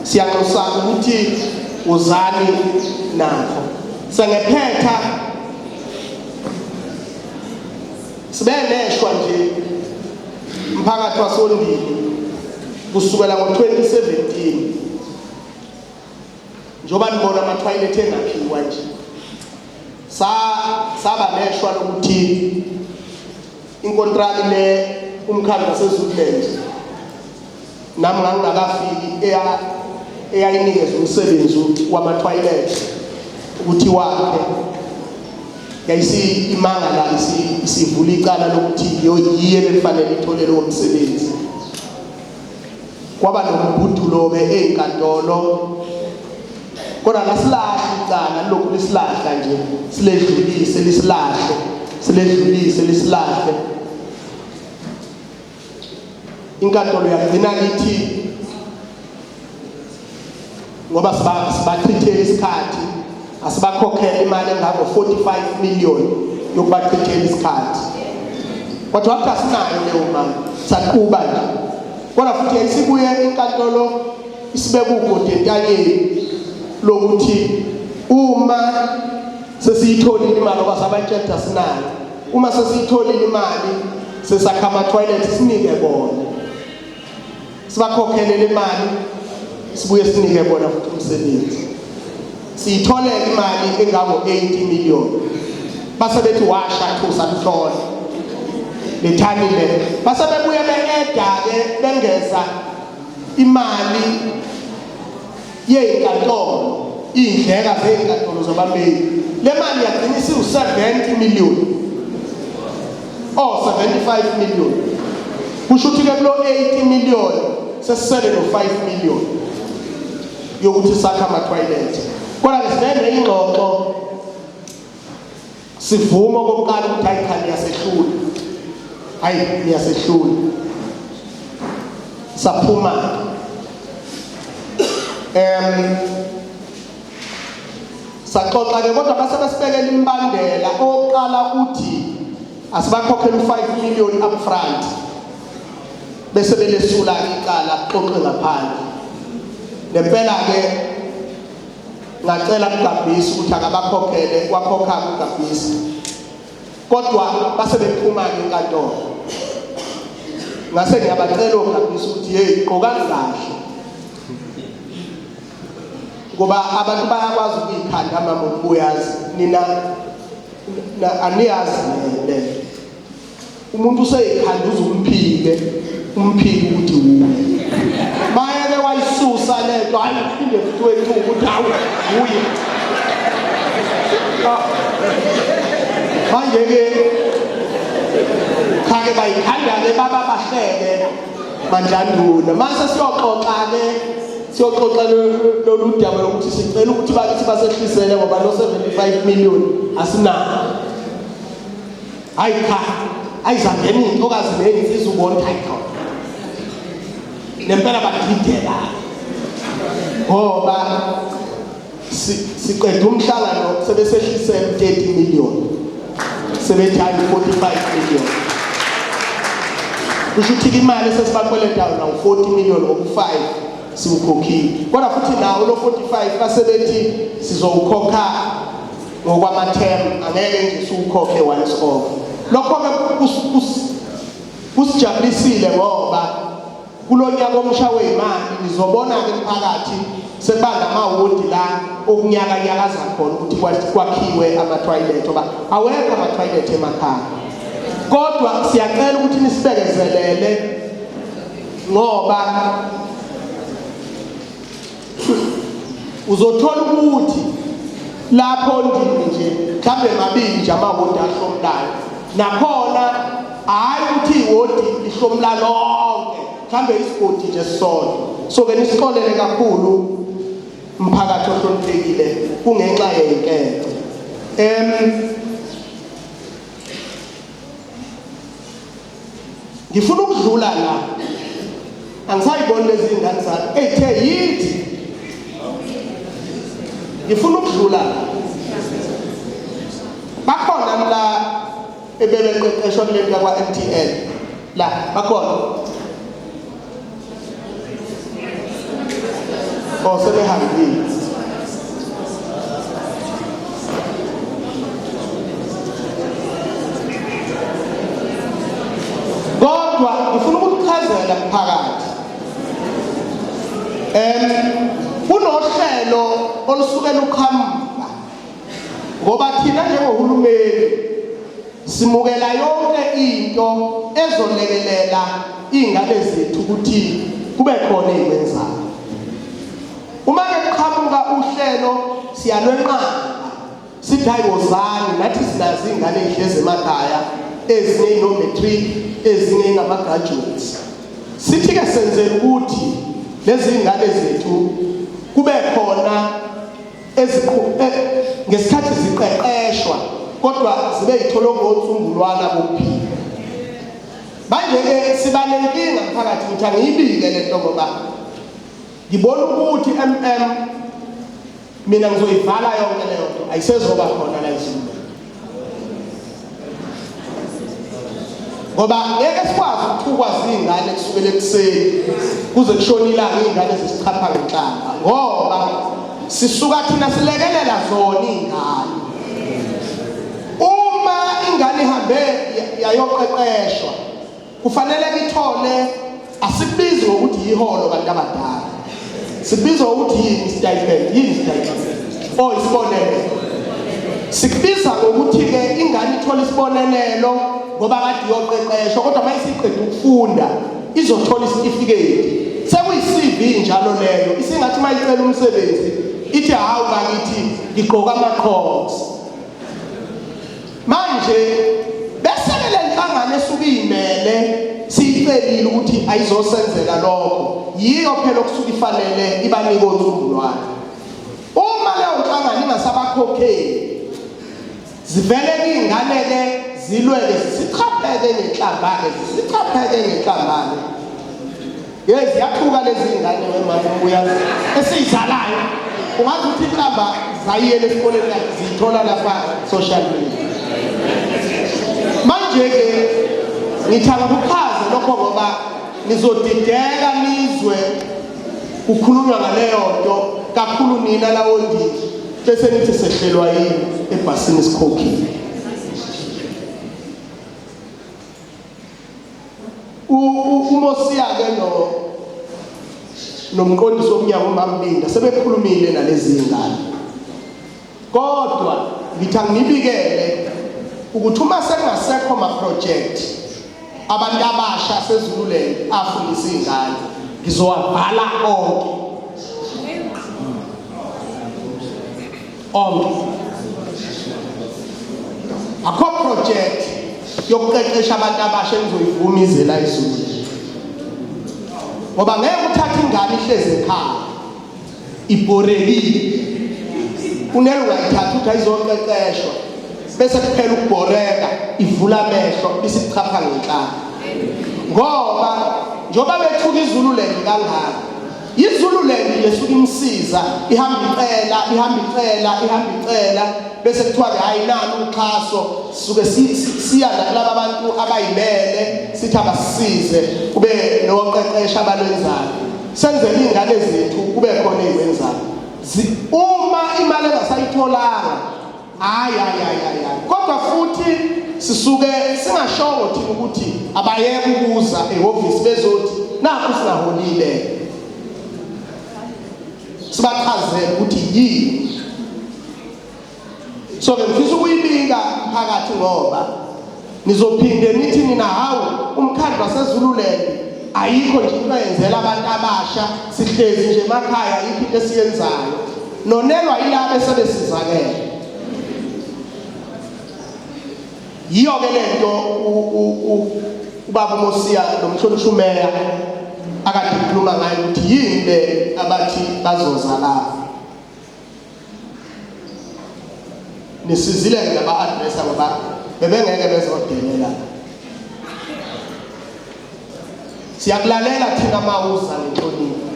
Siyanxusa ukuthi wozani nakho. Sengephetha sibe neshwa nje Mphakathi wasoNdini kusukela ngo-2017 njengoba nibona amathoyilethi engakhiwa nje saba neshwa lokuthi inkontraki le umkhandlu waseZululand nami ngangingakafiki eyayinikeza umsebenzi wama-toilet ukuthi wakhe yayisi imangala isivula icala lokuthi yiyo bekufanele ithole lowo msebenzi. Kwaba nombhudulo-ke ey'nkantolo, kodwa lasilahla icala lokhu lisilahla nje, siledlulise lisilahle, siledlulise lisilahle. Inkantolo yagcina kithi ngoba sibachithele isikhathi, asibakhokhele imali engako 45 million yokubachithela isikhathi. Kodwa wathi asinayo leyo mali, saqhuba nje. Kodwa futhi yayisibuye inkantolo isibeka ugodi entanyeni lokuthi uma sesiyitholile imali, ngoba sabatshela asinayo, uma sesiyitholile imali sesakha ama-toilet sinike bona, sibakhokhelele imali, sibuye sinike bona futhi umsebenzi. Siyithole imali engango-80 million, base bethi washa thusa mhlole lethani le, base bebuye be-eda-ke bengeza imali yeyinkantolo, iy'ndleka zey'nkantolo zabameli. Le mali yagcina isiwu-70 million or 75 million. Kusho ukuthi-ke kulo 80 million sesisele no-5 million yokuthi sakhe ama-toilet. Kodwa-ke sibene ingxoxo, sivuma okokuqala ukuthi hayi cha, niyasehlula, hayi niyasehlula. Saphuma saxoxa ke, kodwa base besibekela imibandela. Okokuqala uthi asibakhokhele u-5 million upfront, bese belesula icala, kuxoxe ngaphandle. Nempela ke ngacela kuGabhisi ukuthi akabakhokhele, wakhokha kuGabhisi, kodwa base bephuma-ke enkantolo. Ngase ngiyabacela oGabhisi ukuthi hey, gqokani kahle, ngoba abantu bayakwazi ukuyikhanda mama ubuyazi nina aniyazi le umuntu useyikhanda uzumphike umphike ukuthi wuye. Mayeke wayisusa lento, hayi uphinde futhi wethuka ukuthi hawu wuye. Manje-ke cha-ke bayikhanda-ke baba bahleke mandlanduna. Mase siyoxoxa-ke, siyoxoxa lolu daba lokuthi sicela ukuthi bakithi basehlisele ngoba lo 75 million asinayo. Hayi cha, ayizangena iy'ntokazi ney'nsizwa ubona ukuthi hayi cha, nempela bagidela ngoba siqeda umhlangano sebesehlisela u-30 million, sebethi hayi 45 million. Kusho ukuthi imali esesibakweletayo nawu 40 million, ngoku-5 siwukhokhile. Kodwa futhi nawo lo 45 basebethi sizowukhokha ngokwama-term, angeke nje siwukhokhe once off. Lokho-ke kusijabulisile ngoba kulo nyaka omusha wey'mali nizobona-ke mphakathi sekuba namawodi la okunyakanyakaza khona ukuthi kwakhiwe amathoyilethi, ngoba awekho amathoyilethi emakhaya. Kodwa siyacela ukuthi nisibekezelele ngoba uzothola ukuthi lapho ndini nje mhlawumbe mabili nje amawodi ahlomulayo, nakhona hhayi ukuthi iwodi lihlomula lonke, mhlawumbe isigodi nje sisodwa. So-ke nisixolele kakhulu mphakathi ohloniphekile, kungenxa yenkece. Ngifuna ukudlula la, angisayiboni lezi ngane zami eyithe yithi ngifuna ukudlula la. Bakhona la ebebeqeqeshwa kule nto yakwa-MTN la, bakhona oh sebehambile. Kodwa ngifuna Ngiyacela mphakathi. Kunohlelo olusuke luqhamuka ngoba thina njengohulumeni simukela yonke into ezolekelela iy'ngane zethu ukuthi kube khona ey'kwenzayo. Uma ke kuqhamuka uhlelo siyalwenqaba sithi hayi wozani nathi sinazo iy'ngane ey'hlezi emakhaya ezinye ino-matric ezinye ingama-graduates. Sithi-ke senzela ukuthi lezi ngane zethu kube khona ngesikhathi ziqeqeshwa kodwa zibe yitholongontsumbulwana bokuphila. Manje-ke siba nenkinga mphakathi ngithi angiyibike le nto ngoba ngibona ukuthi MM mina ngizoyivala yonke leyo nto ayisezoba khona la ezulwini ngoba ngeke sikwazi ukuthukwa zingane kusukela ekuseni kuze kushone ilanga iy'ngane zisichapha ngenhlamba ngoba sisuka thina silekelela zona iy'ngane uma ingane ihambe yayoqeqeshwa kufanele ithole asikubizi ngokuthi yiholo bantu abadala sikubiza ngokuthi yini stipend yini stipend oh isibonelelo sikubiza ngokuthi-ke ingane ithola isibonelelo ngoba kade iyoqeqeshwa kodwa uma isiqeda ukufunda izothola isitifiketi sekuyi-CV njalo leyo isingathi uma icela umsebenzi ithi hawu bakithi ngigqoka ama-crocs Manje bese-ke le nhlangano esuke iyimele siyicelile ukuthi ayizosenzela lokho, yiyo phela okusuke ifanele ibanike onsumbulwane. Uma leyo nhlangano ingasabakhokheli, zivele iy'ngane-ke zilweke zisichapheke ngenhlamba-ke zisichapheke ngenhlamba-ke. Hey ziyathuka lezi ngane wemama ubuyazi esizalayo. Ungazi ukuthi inhlamba zayiyela esikoleni kanti ziyithola lapha social media. Manje ke ngithanda ukuchaza lokho ngoba nizodideka nizwe kukhulunywa ngaleyo nto kakhulu nina lawo ndidi bese nithi sehlelwa yini ebhasini sikhokhile. UMosiya ke no nomqondisi womnyango uMamlinda sebekhulumile nalezi ngane. Kodwa ngithi angibikele ukuthi uma sengasekho ma project abantu abasha seZululand afundisa izingane ngizowavala onke onke akho project yokuqeqesha abantu abasha engizoyivuma izela izulu ngoba ngeke uthathe ingane ihlezi ekhaya ibhorekile unele ungayithatha ukuthi ayizoqeqeshwa bese kuphela ukubhoreka ivula amehlo isichapha ngenhlamba ngoba njengoba bethuka izululand kangaka IZululand nje suke imsiza ihamba icela ihamba icela ihamba icela bese kuthiwa ke hayi nani uxhaso sisuke siya nakulaba bantu abayimele sithi abasisize kube noqeqesha abalwenzayo senzele iy'ngane zethu kube khona ey'kwenzayo uma imali engasayitholanga Hayi hayi hayi hayi. Kodwa futhi sisuke singashongo thina ukuthi abayeke ukuza ehhovisi bezothi nakho singaholile. Sibachazele ukuthi yini. So ke ngifisa ukuyibika phakathi ngoba nizophinde nithi nina hawu umkhandlu waseZululand ayikho nje into eyenzela abantu abasha sihlezi nje emakhaya ayikho into esiyenzayo nonelwa yilabo esebesizakele yiyo ke lento ubaba uMosiya nomhlonishwa umeya akade ekhuluma ngayo ukuthi yini le abathi bazoza la nisizile-ke ngaba-adresa ngoba bebengeke bezodelela siyakulalela thina mawuza ngenhlonipho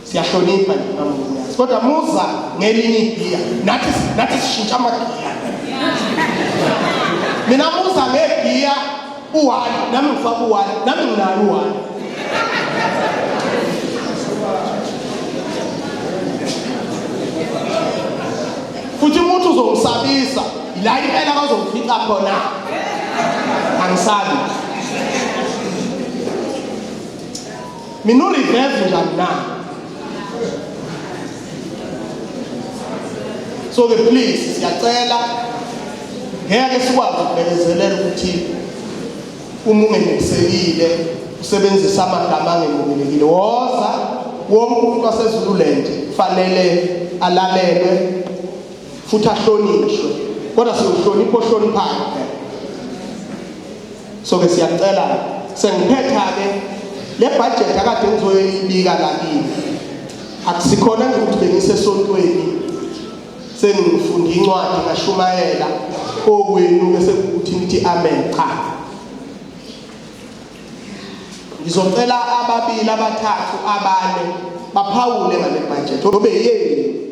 siyahlonipha nje mamuyazi kodwa muza ngelinye igiya nathi nathi sishintsha amagiya mina muza ngegiya u-one nami ngifaka u-one nami nginayo u-one futhi umuntu uzongisabisa la impela bazongifica khona angisabi. Mina ureverse njani na? So ke please siyacela, ngeke sikwazi ukubekezelela ukuthi uma ungenelisekile usebenzisa amagama angemukelekile. Woza, wonke umuntu waseZululand kufanele alalelwe futhi ahlonishwe, kodwa siwuhlonipha ohloniphayo phela. So ke siyacela, sengiphetha ke le budget akade ngizoyibika la kini, akusikhona nje ukuthi bengisesontweni sengifunda incwadi ngashumayela okwenu bese kuthi nithi amen. Cha, ngizocela ababili, abathathu, abane baphawule ngale budget obe yenu.